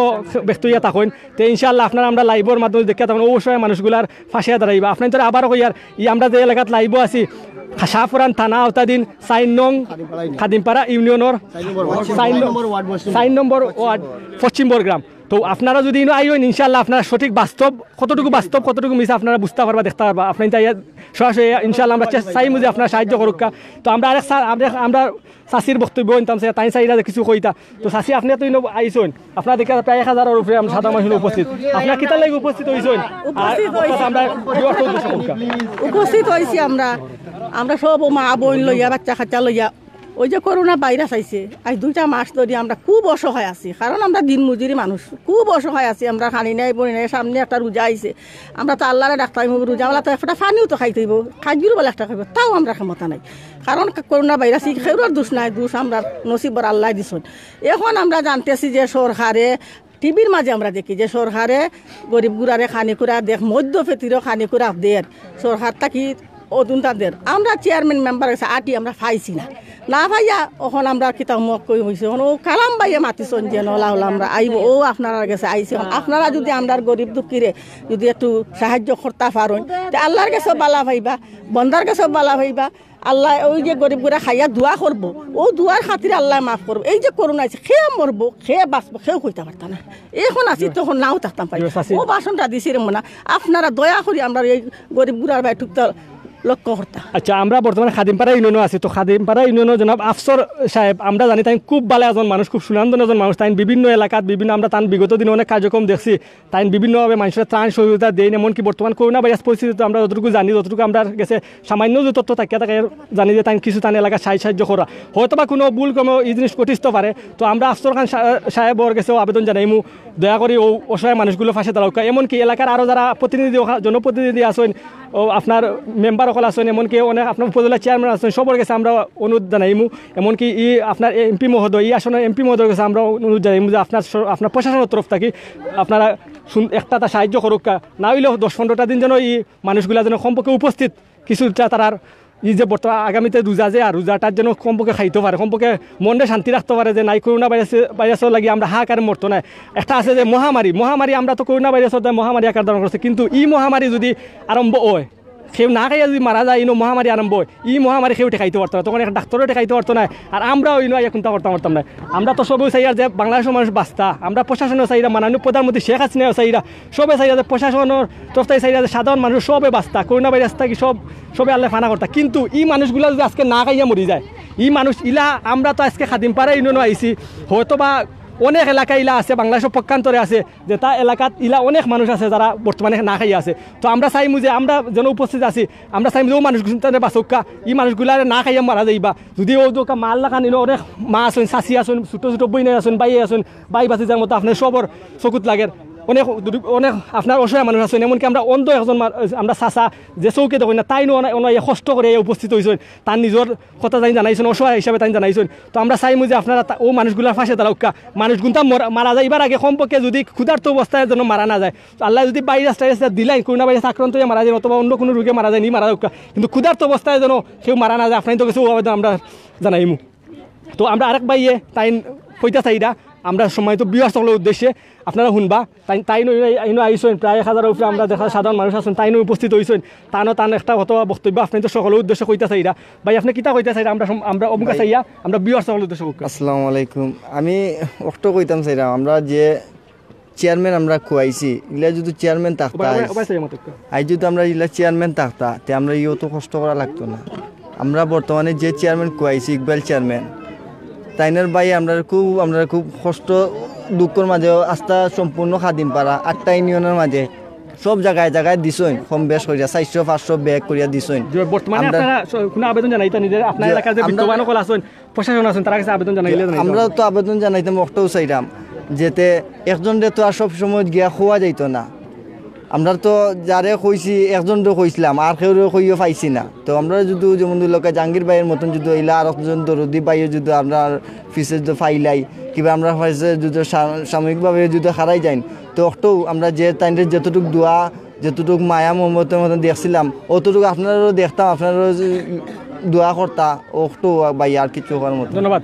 ব্যক্তি হইয়া থাকইন, তে ইনশাআল্লাহ আপনারা আমরা লাইভর মাধ্যমে দেখিয়া থাকইন, অবশ্যই মানুষগুলার পাশে দাঁড়াইবা। আপনার তো আবারও কইয়ার ই আমরা যে এলাকাত লাইভও আছি, শাহপুরান থানা আওতাধীন চার নং খাদিমপাড়া ইউনিয়নর চার নং- চার নম্বর ওয়ার্ড পশ্চিম বড়গ্রাম। তো আপনারা যদি ইনো আইন ইনশাআল্লাহ আপনারা সঠিক বাস্তব কতটুকু বাস্তব কতটুকু মিছা আপনারা বুঝতে পারবা, দেখতে পারবা। আপনি তাই সরাসরি ইনশাআল্লাহ আমরা চেষ্টা চাইমু যে আপনারা সাহায্য করুক্কা। তো আমরা আরেক সা- আমরা আমরা চাচির বক্তব্য শুনতাম, সে তাই চাইরা যে কিছু কইতা। তো চাচি, আপনি তো ইনো আইছইন, আপনারা দেখে প্রায় এক হাজারর উপরে আমরা সাধারণ মানুষ উপস্থিত। আপনারা কিতার লাগি উপস্থিত হইছইন? আর উপস্থিত হইছি। আমরা ভিউয়ার্স উদ্দেশ্য করুক্কা। উপস্থিত হইছি আমরা। আমরা সব মা বোন লইয়া, বাচ্চা কাচ্চা লইয়া, ওই যে করোনা ভাইরাস আইছে, আজ দুইটা মাস ধরি আমরা খুব অসহায় আছি, কারণ আমরা দিন মজুরি মানুষ, খুব অসহায় আছি। আমরা খানি নাই, বই নাই, সামনে একটা রোজা আইছে, আমরা তো আল্লাহরে ডাকতাম, রোজাওয়ালা তো একটা পানিও তো খাইতে হইব, খাজুর বলে একটা খাইব, তাও আমরা ক্ষমতা নাই, কারণ করোনা ভাইরাস এই কেউরর দোষ নাই, দোষ আমরা নসিবর আল্লাহ দিছইন। এখন আমরা জানতেছি যে সরকারে টিভির মাঝে আমরা দেখি যে সরকারে গরিব গুড়ারে খানি কুড়া দেখ, মধ্যবিত্তরে খানি কুড়া দের, সরকার থাকি অদুনতা দের। আমরা চেয়ারম্যান মেম্বার গেছে আটি আমরা পাইছি না, না পাইয়া এখন আমরা কিতা মুখ কই হইছে, এখন ও কালাম বাইয়ে মাতিছইন যে নলা হলা আমরা আইব, ও আপনারার গেছে আইছে। এখন আপনারা যদি আমরার গরিব দুঃখীরে যদি একটু সাহায্য করতা পারইন, তে আল্লাহর গেছেও বালা পাইবা, বন্দার গেছেও বালা পাইবা। আল্লাহ ওই যে গরিব গুড়া খাইয়া দোয়া করবো, ও দোয়ার খাতিরে আল্লাহ মাফ করবো। এই যে করোনা আছে, কে মরবো, কে বাঁচবো, কেউ কইতা পারতা না। এখন আছি, তখন নাও থাকতাম পারি। ও ভাষণটা দিছি রে মনা, আপনারা দয়া করি আমরা এই গরিব গুড়ার ভাই টুকটা লক্ষ্য করতা। আচ্ছা, আমরা বর্তমানে খাদিমপাড়া ইউনিয়নও আছি। তো খাদিমপাড়া ইউনিয়নও জনাব আফসর সাহেব, আমরা জানি তাই খুব ভালো একজন মানুষ, খুব সুনামধন্য একজন মানুষ। তাই বিভিন্ন এলাকাত বিভিন্ন আমরা তার বিগত দিনে অনেক কার্যক্রম দেখছি। তাই বিভিন্নভাবে মানুষের ত্রাণ সহযোগিতা দেইন। এমনকি বর্তমান করোনা ভাইরাস পরিস্থিতিতে আমরা যতটুকু জানি, যতটুকু আমরা গেছে সামান্য যে তথ্য থাকিয়া থাকে, জানি যে তাই কিছু তান এলাকার সাহায্য সাহায্য করা, হয়তো বা কোনো ভুল ক্রমে এই জিনিস ঘটিত পারে। তো আমরা আফসর খান সা- সাহেবর গেছেও আবেদন জানাইমু, দয়া করি ও অসহায় মানুষগুলোর পাশে দাঁড়াউক্কা। এমনকি এলাকার আরও যারা প্রতিনিধি ওখা- জনপ্রতিনিধি আছেন, ও আপনার মেম্বার সকল আছেন, এমনকি অনেক আপনার উপজেলা চেয়ারম্যান আছেন, সবার গেছে আমরা অনুরোধ জানাইমু। এমনকি ই আপনার এমপি মহোদয়, ই আসনের এমপি মহোদয়ের গেছে আমরা অনুরোধ জানাইমু যে আপনার স- আপনার প্রশাসনের তরফ থাকি আপনারা সুন- একটা তা সাহায্য করুক্কা, না হইলেও দশ পনেরোটা দিন যেন এই মানুষগুলা যেন কমপক্ষে উপস্থিত কিছুটা তারার এই যে বর্তমান আগামীতে রোজা যে আর রোজাটার জন্য কমপক্ষে খাইতে পারে, কমপক্ষে মনটা শান্তি রাখতে পারে যে নাই করোনা ভাইরাসে ভাইরাসের লাগি আমরা হাহাকারে মরতো না। একটা আছে যে মহামারী, মহামারী আমরা তো করোনা ভাইরাসের দ্বারা মহামারী আকার ধারণ করছে, কিন্তু এই মহামারী যদি আরম্ভ হয়, কেউ না খাইয়া যদি মারা যায়, ইনো মহামারী আরম্ভ হয়, এই মহামারী কেউ ঠেকাইতে পারতো না, তখন একটা ডাক্তারও ঠেকাইতে পারতো না, আর আমরাও ইনো আইয়া কোনটা করতাম পারতাম না। আমরা তো সবেও চাইয়ার যে বাংলাদেশের মানুষ বাঁচতা, আমরা প্রশাসনও চাইরা, মাননীয় প্রধানমন্ত্রী শেখ হাসিনাও চাইরা, সবে চাইরা যে প্রশাসনের তরফ থেকে চাইরা যে সাধারণ মানুষ সবে বাঁচতা, করোনা ভাইরাস থাকি সব সবে আল্লাহ ফানা করতা। কিন্তু এই মানুষগুলা যদি আজকে না খাইয়া মরি যায়, এই মানুষ ইলা আমরা তো আজকে খাদিমপাড়া ইউনিয়নও আইছি, হয়তো বা অনেক এলাকা ইলা আছে বাংলাদেশের পক্ষান্তরে আছে, যেটা এলাকাত ইলা অনেক মানুষ আছে যারা বর্তমানে না খাইয়া আছে। তো আমরা চাইমু যে আমরা যেন উপস্থিত আছি, আমরা চাইমু যে ও মানুষগুলো বাঁচুক্কা, এই মানুষগুলা না খাইয়া মারা যাইবা। যদি ও দোকা মাল লাখান ইনো অনেক মা আছেন, চাচি আছেন, ছোটো ছোটো বইনে আছেন, ভাই আছেন, ভাই বাঁচি যার মতো আপনার সবর চকুত লাগের। অনেক দুর্বি-, অনেক আপনার অসহায় মানুষ আছইন, এমনকি আমরা অন্ধ একজন মা-, আমরা চাচা যে চউখে দেখইন না, তাইনও অনে-, অনে আইয়া কষ্ট করি আইয়া উপস্থিত অইছইন, তান নিজর কথা তাইন জানাইছইন, অসহায় হিসাবে তাইন জানাইছইন। তো আমরা চাইমু যে আপনারা তা-, অউ মানুষগুলার পাশে দাঁড়াউক্কা। মানুষগুনতা মরা-, মারা যাইবার আগে কমপক্ষে যুদি ক্ষুধার্ত অবস্থায় যেন মারা না যায়। তো আল্লায় যুদি ভাইরাস টাইরাস দিলাইন, করোনা ভাইরাস আক্রান্ত অইয়া মারা যাইন অথবা অন্য কুনু রোগে মারা যাইন, ই মারা যাউক্কা, কিন্তু ক্ষুধার্ত অবস্থায় যেন কেউ মারা না যায়, আপনাইনতর গেছে অউ আবেদন আমরা জানাইমু। তো আমরা আরেক ভাইয়ে তাইন কইতা চাইরা, আমরা সম্মানিত ভিউয়ার্স অকলর উদ্দেশ্যে, আপনারা হুনবা, তাইন, তাইন ইনো আইছইন, প্রায় এক হাজারর উপরে আমরা দেখা সাধারণ মানুষ আছইন, তাইনও উপস্থিত অইছইন, তানও তান একটা অথবা বক্তব্য আপনাইনতর সকলর উদ্দেশ্যে কইতা চাইরা। ভাই, আপনে কিতা কইতা চাইরা? আমরা সম-, আমরা অমুকা ভাই। চাইয়া, আমরা ভিউয়ার্স অকলর উদ্দেশ্যে কউক্কা। আসসালামু আলাইকুম। আমি অকটু কইতাম চাইরাম, আমরা যে চেয়ারম্যান আমরা খুয়াইছি, ইলা যুদি চেয়ারম্যান থাকতা ওবা, ওবা, আইজ, ওবা, চাইয়া মতো কউক্কা। আইজ যুদি আমরা ইলা চেয়ারম্যান থাকতা, তে আমরা ইয়তো কষ্ট করা লাগতো না। আমরা বর্তমানে যে চেয়ারম্যান খুয়াইছি, ইকবাল চেয়ারম্যান, তাইনর ভাই আমরা খুব, আমরা খুব কষ্ট দুঃখর মাঝে আস্তা সম্পূর্ণ খাদিমপাড়া আটটা ইউনিয়নর মাঝে সব জাগায় জাগায় দিছইন, কম বেশ করিয়া চাইরশো পাঁচশো ব্যাগ করিয়া দিছইন। যে বর্তমানে আমরা আপনারা স-, কুনু আবেদন জানাইতা নিজের, আপনার যে এলাকার যে আমরা বিত্তবান অকল আছইন, প্রশাসন আছইন, তারার গেছে আবেদন জানাইলে জানাইতা আমরা পারবা। তো আবেদন জানাইতাম, অকটাও চাইরাম, যেতে একজনরে তো আর সব সময় গিয়া খুয়া যাইতো না। আমরা তো যারে কইছি, একজনরে কইছিলাম, আর কেউরে কইও পাইছি না। তো আমরা যুদি যেমন ধরি লউক্কা জাহাঙ্গীর ভাইর মতন যুদি অইলা আর একজন দরদি ভাইও যুদি আমরার পিছে যুদি পাইলাই, কিবা আমরার পিছে যুদি সা-, সাময়িকভাবে যুদি হারাই যাইন, তো অকটাও আমরা যে তাইনরে যতটুক দোয়া, যতটুক মায়া মমতার মতন দেখছিলাম, অতটুক আপনারারও দেখতাম, আপনারারও দোয়া করতা, অকটাও ভাই আর কিচ্ছু করার মতো। ধন্যবাদ।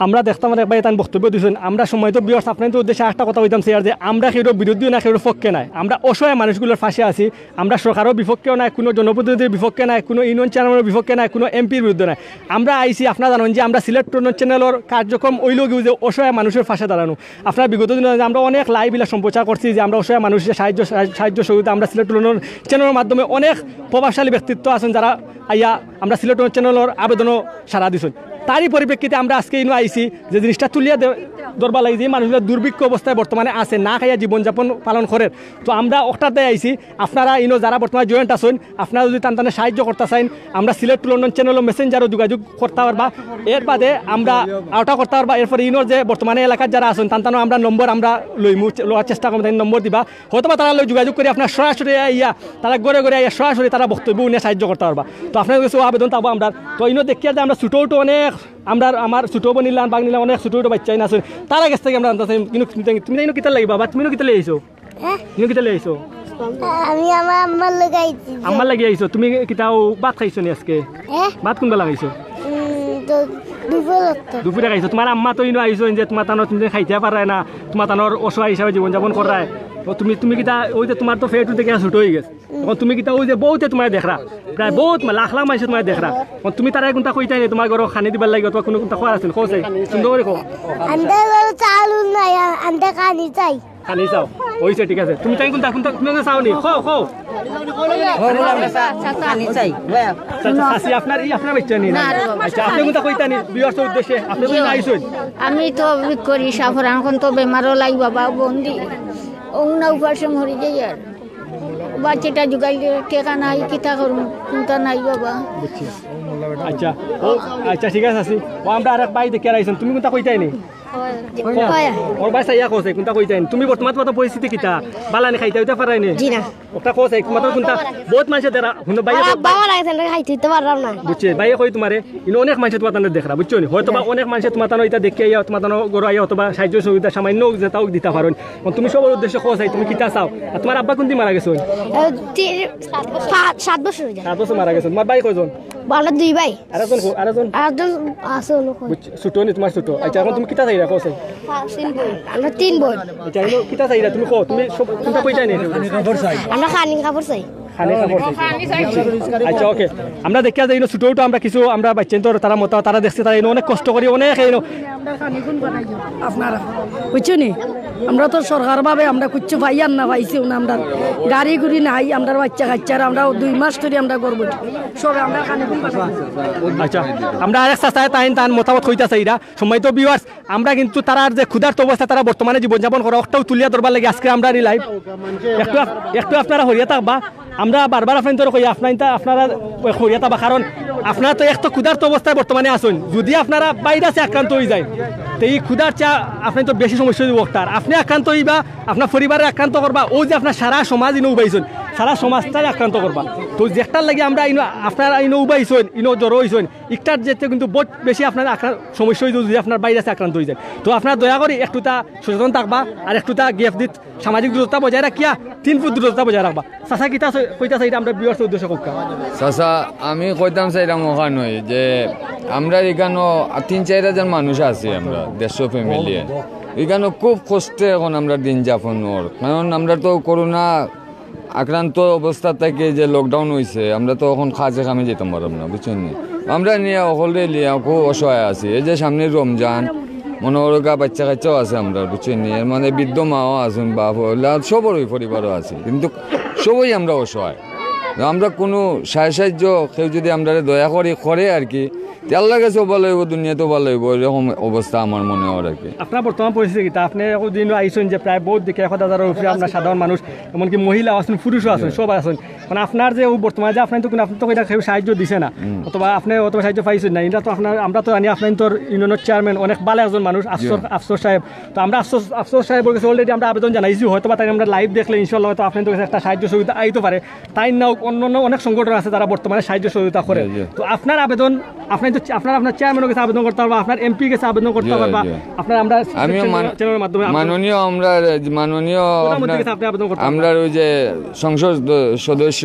আমরা দেখতাম আর এক ভাই তান বক্তব্য দিছইন। আমরা সম্মানিত ভিউয়ার্স, আপনাইনতর উদ্দেশ্যে একটা কথা কইতাম চাইয়ার যে আমরা কেউর বিরুদ্ধেও না, কেউর পক্ষে নায়, আমরা অসহায় মানুষগুলার পাশে আছি। আমরা সরকারর বিপক্ষেও নায়, কুনু জনপ্রতিনিধির বিপক্ষে নায়, কুনু ইউনিয়ন চেয়ারম্যানর বিপক্ষে নায়, কুনু এমপির বিরুদ্ধে নায়। আমরা আইছি, আপনারা জানইন যে আমরা সিলেট উন্নয়ন চ্যানেলর কার্যক্রম অইলো গিয়া যে অসহায় মানুষর পাশে দাঁড়ানো। আপনারা বিগত দিনো আমরা অনেক লাইভ ইলা সম্প্রচার করছি যে আমরা অসহায় মানুষরে সাহায্য, সাহায্য সহযোগিতা আমরা সিলেট উন্নয়ন চ্যানেলর মাধ্যমে অনেক প্রভাবশালী ব্যক্তিত্ব আছইন যারা আইয়া আমরা সিলেট উন্নয়ন চ্যানেলর আবেদনও সাড়া দিছইন। তারই পরিপ্রেক্ষিতে আমরা আজকে ইনো আইছি যে জিনিসটা তুলিয়া দে-, ধরবার লাগি যে মানুষগুলা দুর্ভিক্ষ অবস্থায় বর্তমানে আছে, না খাইয়া জীবনযাপন পালন করের। তো আমরা অকটার দায় আইছি, আপনারা ইনো যারা বর্তমানে জয়েন্ট আছইন, আপনারা যুদি তান তানে সাহায্য করতা চাইন, আমরা সিলেট টু লন্ডন চ্যানেলর মেসেঞ্জারও যোগাযোগ করতা পারবা। এর বাদে আমরা আওটা করতা পারবা। এরপরে ইনোর যে বর্তমানে এলাকার যারা আছইন, তান তানও আমরা নম্বর আমরা লইমু, চে-, লওয়ার চেষ্টা করমু, তাইন নম্বর দিবা। হয়তোবা তারার লগে যোগাযোগ করি আপনারা সরাসরি আইয়া, তারা ঘরে ঘরে আইয়া সরাসরি তারা বক্তব্য হুনিয়া সাহায্য করতা পারবা। তো আপনারার গেছে অউ আবেদন থাকবো আমরার। তো ইনো দেখিয়ার যে আমরা ছোট ছোট অনেক, আমরার, আমার ছোট বইন ইলান, ভাগনা ইলান, অনেক ছোট ছোট বাইচ্চা ইনো আছইন, তারার গেছ থাকি আমরা জানতাম চাই, ইনো তুমি, তুমি ইনো কিতার লাগি বাবা, তুমি ইনো কিতার লাগি আইছো? হ্যাঁ? তুমি কিতার লাগি আইছো? আমি আমার আম্মার লগে আইছি। আম্মার লাগি আইছো? তুমি কিতা অউ ভাত খাইছো নি আজকে? হ্যাঁ? ভাত কুনবালা খাইছো? উম, তো দুপুরে তো। দুপুরে খাইছো। তুমার আম্মা তো ইনো আইছইন যে তুমার তানো তুমি খাইতা পাররায় না, তুমার তানোর অসহায় হিসাবে জীবনযাপন কররায়। তো তুমি, তুমি কিতা অউ যে তুমার তো পেট অইতে গিয়া ছোট অইগেছে। অখন তুমি কিতা অউ যে বউতে তুমারে দেখরা, প্রায় বউত মা-, লাখ লাখ মানষে তুমারে দেখরা। অখন তুমি তারারে কুনতা কইতায় নি, তুমার ঘরো খানি দিবার লাগি অথবা কুনু কুনতা কওয়ার আছে নি? কও চাই, সুন্দর করি কও। আমরার ঘরো চাউল নাই, আ-, আমরা খানি চাই। খানি চাও? অইছে, ঠিক আছে। তুমি তাইন কুনতা, কুনতা, তুমি কুনতা চাও নি? কও, কও। খানি চাই। আচ্ছা, আচ্ছা, চাচি, আপনার, ই আপনার বাইচ্চা নি? না রে বাবা। আচ্ছা, আপনে কুনতা কইতা নি? ভিউয়ার্সর উদ্দেশ্যে, আপনে তো আইছইন। আমি তো ভিক্ষা করি, সাফরান, অখন তো বেমারও লাই বাবা, বন্দি। অউ না উপাসে মরি যাই আর। বাচ্চাটা জুগাইলে টেকা নাই, কিতা করমু, কুনতা নাই বাবা। বুঝছি। আচ্ছা, অউ, আচ্ছা, ঠিক আছে, আছি। অউ আমরা আরেক ভাই দেখিয়ার আইছইন, তুমি কুনতা কইতায় নি? কয়। অউ ভাই চাইয়া কও চাই, কুনতা কইতায় নি? তুমি বর্তমান তুমার পরিস্থিতি কিতা? বালা নি, খাইতা উইতা পাররায় নি? জি না। অটা কও চাই, তুমার তানো কুনতা? বউত মানষে দেখরা, হুনো ভাই। বাবা লাগছে না, খাইতা উইতা পাররাম না। বুঝছি, ভাইয়ে কই তুমারে, ইনো অনেক মানষে তুমার তানো দেখরা, বুঝছো নি? হয়তোবা অনেক মানষে তুমার তানো ইতা দেখিয়া আইয়া, তুমার তানো ঘরো আইয়া হয়তোবা সাহায্য সহযোগিতা সামান্য যেতাউ দিতা পারইন। অখন তুমি সবর উদ্দেশ্যে কও চাই, তুমি কিতা চাও? আর তুমার আব্বা কুনদিন মারা গেছইন? এ, তি-, পাঁচ, সাত বছর অই যায়। সাত বছর মারা গেছইন। তুমার ভাই কয়জন? আমরা দুই ভাই। আরেকজন কো-, আরেকজন? আরেকজন আছে, অনো কই। বুঝছি, ছোট নি তুমার ছোট। আচ্ছা, অখন তুমি কিতা চাইরায় কও চাই? আমরা তিন বইন। আচ্ছা, ইনো কিতা চাইরায় তুমি কও, তুমি সব কুনতা কইতায় নি? আমরা খানি কাপড় চাই। খানি কাপড় চাই। আচ্ছা, ওকে। আমরা দেখিয়ার যে ইনো ছোট ছোট আমরা কিছু আমরা বাইচ্চাইন্তর তারা মতা, তারা দেখছে, তারা ইনো অনেক কষ্ট করি, অনেক ইনো। আপনারা বুঝছো নি? আমরা তো সরকার ভাবে আমরা কিচ্ছু পাইয়ার না, পাইছিও না। আমরার গাড়ি গুড়ি নাই, আমরার বাইচ্চা কাইচ্চার, আমরা দুই মাস ধরি আমরা গর্ভবতী। সবে আমরা খানি আচ্ছা, আমরা আরেক চাচায় তাইন তান মতামত কইতা চাইরা। সম্মানিত ভিউয়ার্স, আমরা কিন্তু তারার যে ক্ষুধার্ত অবস্থা, তারা বর্তমানে জীবনযাপন করা, অটাও তুলিয়া ধরবার লাগি আজকে আমরার ই লাইভ। একটু আপ-, একটু আপনারা হরিয়া থাকবা। আমরা বারবার আপনাইন্তরে কই, আপনাইন্তা আপনারা হরিয়া থাকবা, কারণ আপনারা তো এক তো ক্ষুধার্ত অবস্থায় বর্তমানে আছইন, যদি আপনারা ভাইরাসে আক্রান্ত অইযাইন, তে ই ক্ষুধার চা আপনার তো বেশি সমস্যা অইবো। আর আপনে আক্রান্ত অইবা, আপনার পরিবারে আক্রান্ত করবা, অউ যে আপনার সারা সমাজ ইনো উবাইছইন, সারা সমাজটারে আক্রান্ত করবা। তো যেটার লাগি আমরা ইনো, আপনারা ইনো উবাইছইন, ইনো জড়ো অইছইন, ইটার যেতে কিন্তু বহুত বেশি আপনার আক্রা-, সমস্যা অইযাইবো যদি আপনার ভাইরাসে আক্রান্ত অইযাইন। তো আপনারা দয়া করি একটুতা সচেতন থাকবা, আর একটুতা গেফ দিত সামাজিক দূরত্বটা বজায় রাখিয়া তিন ফুট দূরত্বটা বজায় রাখবা। চাচা কিতা কইতা চাইরা আমরা viewers উদ্দেশ্যে কউক্কা। চাচা, আমি কইতাম চাইরাম অখান অই যে আমরা ইকানো তিন চাইর হাজার মানুষ আছি, আমরা দেড়শো family। ইকানো খুব কষ্টে এখন আমরা দিন যাপন অর, কারণ আমরা তো করোনা আক্রান্ত অবস্থা থাকি যে lockdown অইছে, আমরা তো এখন কাজে কামে যাইতাম পারতাম না, বুঝছইন নি? আমরা নিয়া অকলরে নিয়া খুব অসহায় আছি। এই যে সামনে রমজান, মনো করউক্কা বাচ্চা কাচ্চাও আছে আমরার, বুঝছইন নি? এর মানে বৃদ্ধ মাও আছইন, বাপ অইলা, সবরই পরিবারও আছে, কিন্তু সবই আমরা অসহায়। আমরা কুনু সাহায্য, সাহায্য কেউ যদি আমরারে দয়া করি করে আর কি, তে আল্লার কাছেও ভালা অইবো, দুনিয়াতেও ভালা অইবো, এরকম অবস্থা আমার মনে অর আর কি। আপনার বর্তমান পরিস্থিতি কিতা? আপনে অতদিন আইছইন যে প্রায় বহুত দেখি এক হাজারর উপরে আপনার সাধারণ মানুষ, এমনকি মহিলা আছইন, পুরুষও আছইন, জি। সব আছইন। মানে আপনার যে অউ বর্তমানে যে আপনার তো কুনু, আপনার তো ইটা কেউ সাহায্য দিছে না, হুম। অথবা আপনে অথবা সাহায্য পাইছইন না, ইটা তো আপনার, আমরা তো জানি আপনার তো ইউনিয়নর চেয়ারম্যান, অনেক ভালা একজন মানুষ, আফসর, জি। আফসর সাহেব। তো আমরা আফসর, আফসর সাহেবর কাছে already আমরা আবেদন জানাইছি, হয়তো বা তাইন আমরা live দেখলে ইনশাআল্লাহ হয়তো আপনার কাছে একটা সাহায্য সহযোগিতা আইতো পারে। তাইন না অউ অন্য অন্য অনেক সংগঠন আছে যারা বর্তমানে সাহায্য সহযোগিতা করে। জি, জি। তো আপনার আবেদন, আপনার তো, আপনার, আপনার চেয়ারম্যানর কাছে আবেদন করতা পারবা, আপনার এমপির কাছে আবেদন করতা জি, পারবা, জি। আপনার আমরা আমিও মান-, channelর মাধ্যমে আবেদন মাননীয় আমরা, মাননীয় প্রধানমন্ত্রীর আপনার, কাছে আপনি আবেদন করতা পারবা। আমরার অউ যে সংসদ সদস্য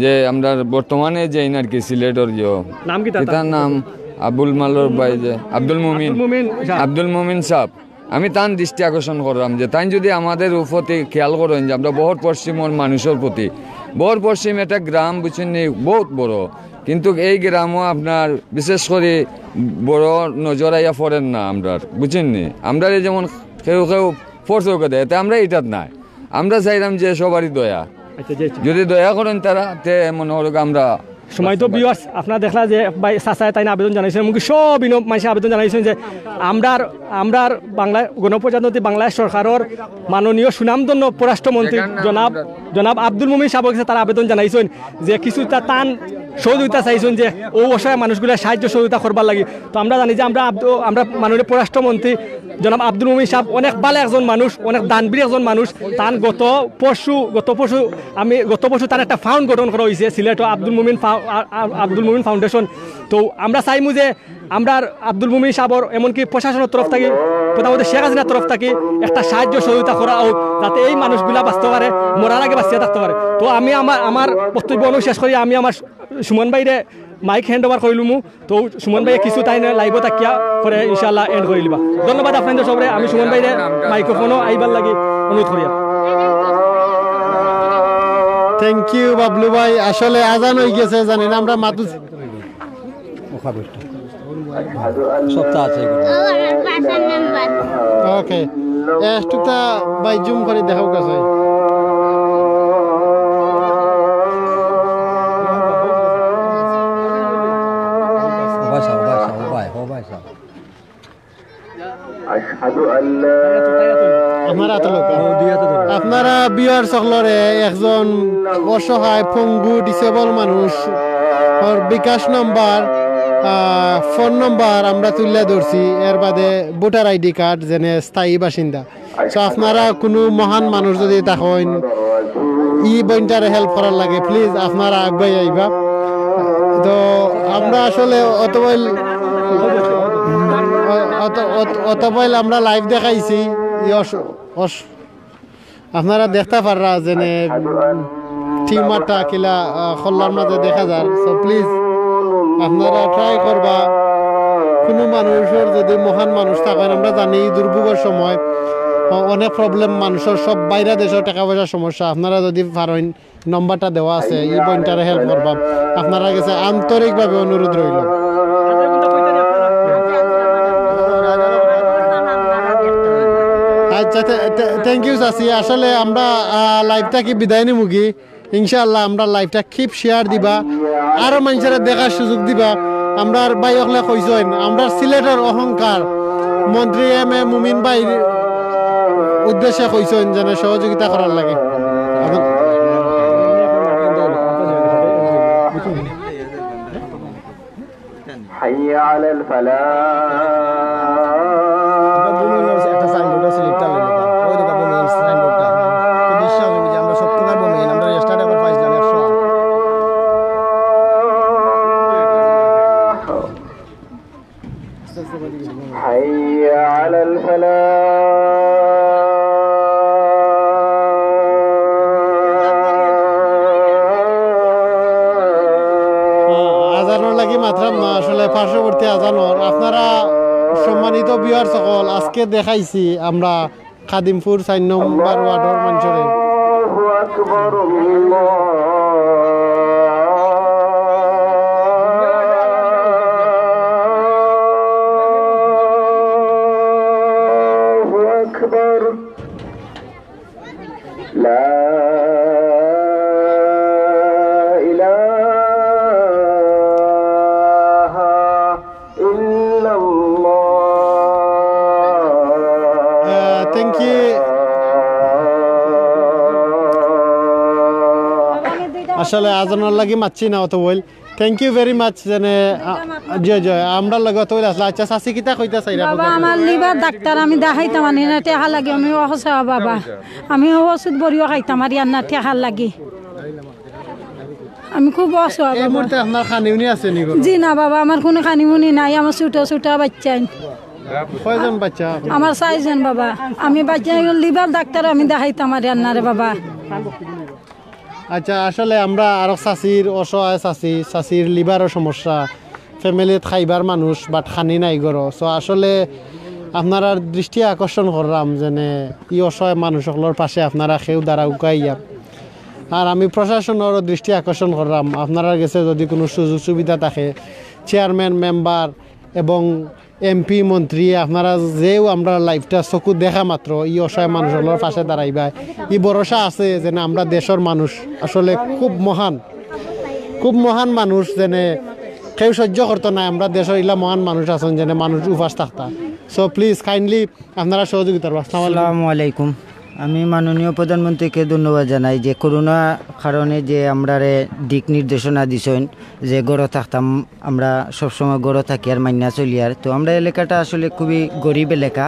যে আমরার বর্তমানে যে ইনার কি সিলেটর যে নাম কিতা তার? তার নাম আবুল মালর ভাই যে আব্দুল মুমিন। আব্দুল মুমিন সাহেব। আব্দুল মুমিন সাহেব। আমি তান দৃষ্টি আকর্ষণ করলাম যে তাইন যদি আমাদের প্রতি খেয়াল করইন যে আমরা বহর পশ্চিমর মানুষর প্রতি, বহর পশ্চিম একটা গ্রাম, বুঝছইন নি, বহুত বড়, কিন্তু এই গ্রামও আপনার বিশেষ করি বড় নজর আইয়া পড়ের না আমরার, বুঝছইন নি? আমরারে যেমন কেউ কেউ ফোর্স করে দেয়, তে আমরা ইটাত নাই। আমরা চাইরাম যে সবারই দয়া, আচ্ছা, জি, আচ্ছা। যদি দয়া করইন তারা, তে মনো করউক্কা আমরা সময় তো viewers, আপনারা দেখলা যে ভাই চাচায় তাইন আবেদন জানাইছইন, এমনকি সব ইনো মানষে আবেদন জানাইছইন যে আমরার, আমরার বাংলা, গণপ্রজাতন্ত্রী বাংলাদেশ সরকারর মাননীয় সুনামধন্য পররাষ্ট্রমন্ত্রী জনাব, জনাব আব্দুল মুমিন সাহেবর কাছে তারা আবেদন জানাইছইন যে কিছুতা তান সহযোগিতা চাইছইন যে অউ অসহায় মানুষগুলার সাহায্য সহযোগিতা করবার লাগি। তো আমরা জানি যে আমরা আব্দু-, আমরা মাননীয় পররাষ্ট্রমন্ত্রী জনাব আব্দুল মুমিন সাহেব অনেক ভালা একজন মানুষ, অনেক দানবীর একজন মানুষ। তান গত পরশু, গত পরশু আমি, গত পরশু তান একটা fund গঠন করা অইছে, সিলেটো আব্দুল মুমিন ফা-, আ-, আ-, আব্দুল মুমিন ফাউন্ডেশন। তো আমরা চাইমু যে আমরার আব্দুল মুমিন সাহেবর এমনকি প্রশাসনর তরফ থাকি, প্রধানমন্ত্রী শেখ হাসিনার তরফ থাকি একটা সাহায্য সহযোগিতা করা অউক, যাতে এই মানুষগুলা বাঁচতে পারে, মরার আগে বাঁচিয়া থাকতে পারে। তো আমি আমার, আমার বক্তব্য অনো শেষ করি, আমি আমার সুমন ভাইরে mic hand over করিলিমু। তো সুমন ভাইয়ে কিছু তাইন liveও থাকিয়া পরে ইনশাআল্লাহ end করিলিবা। ধন্যবাদ আপনাইনতর সবরে। আমি সুমন ভাইরে microphoneও আইবার লাগি অনুরোধ করিয়ার। Thank you বাবলু ভাই। আসলে আজান অইগেছে, জানি না আমরা মাতু সপ্তাহ আছে এগুলো। ওকে, একটুতা ভাই জুম করি দেখাও কাছে। হবাই সাহেব, হবাই সাহেব, হবাই, হবাই সাহেব। আপনারা তো লোক। আপনারা viewers সকলরে একজন অসহায় পঙ্গু disable মানুষ, ওর বিকাশ নম্বর, আহ, ফোন নম্বর আমরা তুলিয়া ধরছি, এর বাদে ভোটার আইডি কার্ড, যেনে স্থায়ী বাসিন্দা। So আপনারা কুনু মহান মানুষ যদি থাকইন, ই বইনটারে help করার লাগি, please আপনারা আগুয়াই আইবা। তো আমরা আসলে অতবইল, অত-, অত-, অতবইল আমরা live দেখাইছি। ই অস-, অস-, আপনারা দেখতা পাররা যেনে tumorটা কিলা, আহ, খল্লার মাঝে দেখা যার। So please আপনারা try করবা, কুনু মানুষর যদি মহান মানুষ থাকইন, আমরা জানি ই দুর্ভোগর সময় অ-, অনেক problem মানুষর, সব বাইরা দেশর টাকা পয়সার সমস্যা। আপনারা যদি পারইন, নম্বরটা দেওয়া আছে, ই বইনটারে help করবা, আপনারা গেছে আন্তরিকভাবে অনুরোধ রইল। আচ্ছা, থে-, থে-, thank you চাচি। আসলে আমরা, আহ, live থাকি বিদায় নিমুগি। ইনশাআল্লাহ আমরা liveটা keep share দিবা, আরো মানুষরে দেখার সুযোগ দিবা। আমরার ভাই অকলে কইছইন, আমরার সিলেটর অহংকার মন্ত্রী এম এ মুমিন ভাইর উদ্দেশ্যে কইছইন যেন সহযোগিতা করার লাগি। এখন- আপনার ভূমিহীন অবস্থা একটা সাইনবোর্ড আছে, লিফটটা লইলে তো। ওই দেখো ভূমিহীন সাইনবোর্ডটা। তো বিশ্বাস হবে যে আমরা সত্যকার ভূমিহীন, আমরা রেজিস্টার্ড একবার পাইছিলাম একশো আট। حي على الفلاح. আজানর লাগি মাতরাম না, আসলে পার্শ্ববর্তী আজানর। আপনারা সম্মানিত ভিউয়ার সকল, আজকে দেখাইছি আমরা খাদিমপুর চাইর নম্বর ওয়ার্ডর মানষরে। الله أكبر، الله أكبر. لا إله إلا الله. আহ, thank you. আসলে আজানর লাগি মাতছি না অত বইল। Thank you very much। যেনে, আ, জি, জি, আমরার লগে অত বইল আসলে। আচ্ছা, চাচি কিতা কইতা চাইরা? বাবা, আমার লিভার ডাক্তার, আমি দেখাইতাম পারি না, টেকা লাগে, আমি অসহায় বাবা। আমি ওষুধ বড়িও খাইতাম পারি না, টেকার লাগি। আমি খুব অসহায় এই বাবা। মুহূর্তে আপনার খানিউনি আছে নি ঘরো? জি না বাবা, আমার কোনো খানিমুনি নাই, আমার ছোট ছোট বাচ্চা। কয়জন বাচ্চা আপনার? আমার চাইরজন বাবা। আমি বাচ্চা লিভার ডাক্তার, আমি দেখাইতাম পারি না রে বাবা। আচ্ছা, আসলে আমরা আরো চাচির, অসহায় চাচি, চাচির লিভারর সমস্যা, ফ্যামিলিত খাইবার মানুষ, but খানি নাই ঘরো। So আসলে আপনারার দৃষ্টি আকর্ষণ করলাম যেনে ই অসহায় মানুষ সকলর পাশে আপনারা কেউ দাঁড়াউক্কা আইয়া। আর আমি প্রশাসনরও দৃষ্টি আকর্ষণ করলাম, আপনারার গেছে যদি কোনো সুযোগ সুবিধা থাকে, চেয়ারম্যান, মেম্বার এবং এমপি, মন্ত্রী, আপনারা যেও আমরার লাইভটা চকু দেখা মাত্র ই অসহায় মানুষ সকলর পাশে দাঁড়াইবা, ই ভরসা আছে যেনে আমরা দেশর মানুষ আসলে খুব মহান, খুব মহান মানুষ, যেনে কেউ সহ্য করতো না। আমরা দেশর ইলা মহান মানুষ আছইন যেনে মানুষ উপাস থাকতা। So please kindly আপনারা সহযোগিতা করবা। আসসালামু আলাইকুম। আসসালামু আলাইকুম। আমি মাননীয় প্রধানমন্ত্রীকে ধন্যবাদ জানাই যে করোনা কারণে যে আমরারে দিক নির্দেশনা দিছইন যে ঘরো থাকতাম, আমরা সবসময় ঘরো থাকি আর মাইনা চলি আর। তো আমরা এলাকাটা আসলে খুবই গরিব এলাকা,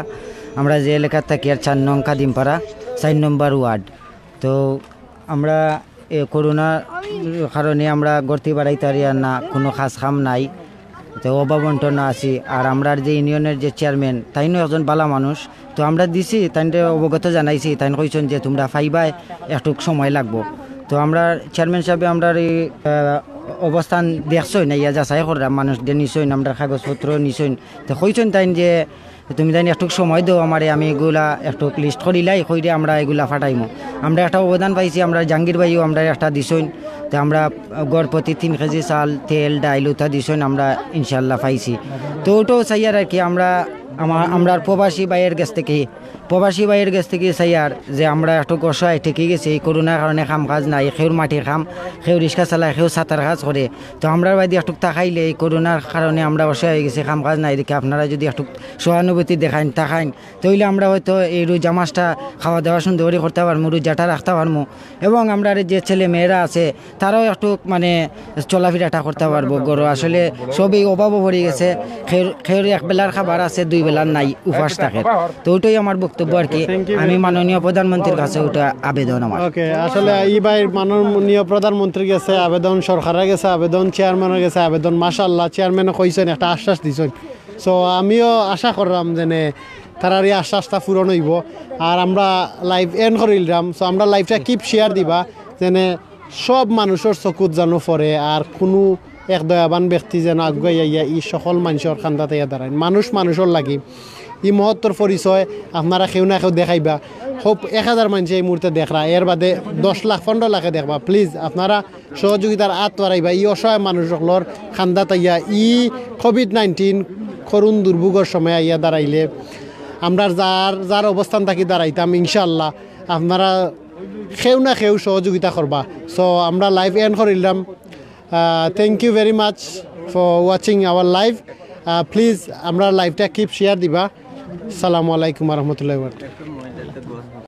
আমরা যে এলাকাত থাকি আর চার নং খাদিমপাড়া, চার নম্বর ওয়ার্ড। তো আমরা এ করোনার কারণে আমরা ঘরতি বাড়াইতারি আর না, কোনো কাজ কাম নাই, তো অভাব অনটনো আছি। আর আমরার যে ইউনিয়নের যে চেয়ারম্যান, তাইনও একজন বালা মানুষ, তো আমরা দিছি, তাইনরে অবগত জানাইছি, তাইন কইছইন যে তোমরা পাইবায়, একটুক সময় লাগবো। তো আমরার চেয়ারম্যান সাহেবে আমরার এই, আহ, অবস্থান দেখছইন, ইয়া যাচাই কররা, মানুষ দিয়ে নিছইন, আমরার কাগজপত্র নিছইন। তো কইছইন তাইন যে তুমি তাইন একটুক সময় দেও আমারে, আমি এগুলা একটুক লিস্ট করিলাই, কইরে আমরা এগুলা ফাটাইমু। আমরা একটা অবদান পাইছি, আমরা জাহাঙ্গীর ভাইও আমরা একটা দিছইন। তো আমরা গড় প্রতি তিন কেজি চাল, তেল, ডাইল ওটা দিছইন, আমরা ইনশাল্লাহ পাইছি। তো ওটাও চাইয়ার আর কি, আমরা আমা-, আমরার প্রবাসী ভাইয়ের গেছ থাকি, প্রবাসী ভাইয়ের গেছ থাকি চাইয়ার যে আমরা একটুক অসহায় ঠেকি গেছি এই করোনার কারণে, কাম কাজ নাই, কেউর মাটির কাম, কেউ রিক্সা চালায়, কেউ ছাতার কাজ করে। তো আমরার বায়দি একটুক তাকাইলে এই করোনার কারণে আমরা অসহায় অই গেছি, কাম কাজ নাই, দেখি আপনারা যদি একটুক সহানুভূতি দেখাইন, তাকাইন, তাইলে আমরা হয়তো এই রোজা মাসটা খাওয়া দাওয়া সুন্দর করি করতা পারমু, রোজাটা রাখতা পারমু। এবং আমরার যে ছেলে মেয়েরা আছে, তারাও একটু মানে চলাফিরাটা করতা পারবো। ঘরো আসলে সবই অভাবও পড়ি গেছে, কেউর, কেউর এক বেলার খাবার আছে, দুই বেলার নাই, উপাস থাকে। তো ওটাই আমার বক্তব্য আর কি। Thank you আমি very much। মাননীয় প্রধানমন্ত্রীর কাছে ওটা আবেদন আমার। ওকে, আসলে ই ভাইর মাননীয় প্রধানমন্ত্রীর গেছে আবেদন, সরকারের গেছে আবেদন, চেয়ারম্যানের গেছে আবেদন। মাশাআল্লাহ, চেয়ারম্যানে কইছইন, একটা আশ্বাস দিছইন। So আমিও আশা করলাম যেনে তারার এই আশ্বাসটা পূরণ অইবো। আর আমরা লাইভ এন্ড করিলাম। So আমরা লাইভটা কিপ শেয়ার দিবা, যেনে সব মানুষর চকুত যেন পড়ে, আর কুনু এক দয়াবান ব্যক্তি যেন আগুয়াই আইয়া ই সকল মানষর কান্দাত আইয়া দাঁড়াইন। মানুষ মানুষর লাগি ই মহত্তর পরিচয় আপনারা কেউ না কেউ দেখাইবা। খুব এক হাজার মানষে এই মুহূর্তে দেখরা, এর বাদে দশ লাখ, পনেরো লাখে দেখবা। প্লিজ আপনারা সহযোগিতার আত বাড়াইবা। ই অসহায় মানুষ সকলর কান্দাত আইয়া ই কোভিড নাইনটিন করুণ দুর্ভোগর সময় আইয়া দাঁড়াইলে আমরা যার যার অবস্থান থাকি দাঁড়াইতাম ইনশাআল্লাহ। আপনারা কেউ না কেউ সহযোগিতা করবা। So আমরা লাইভ এন্ড করিলাম। Thank you very much for watching our live. Please আমরা লাইভটা কিপ শেয়ার দিবা। আসসালামু আলাইকুম ওয়া রাহমাতুল্লাহি ওয়া বারাকাতুহু।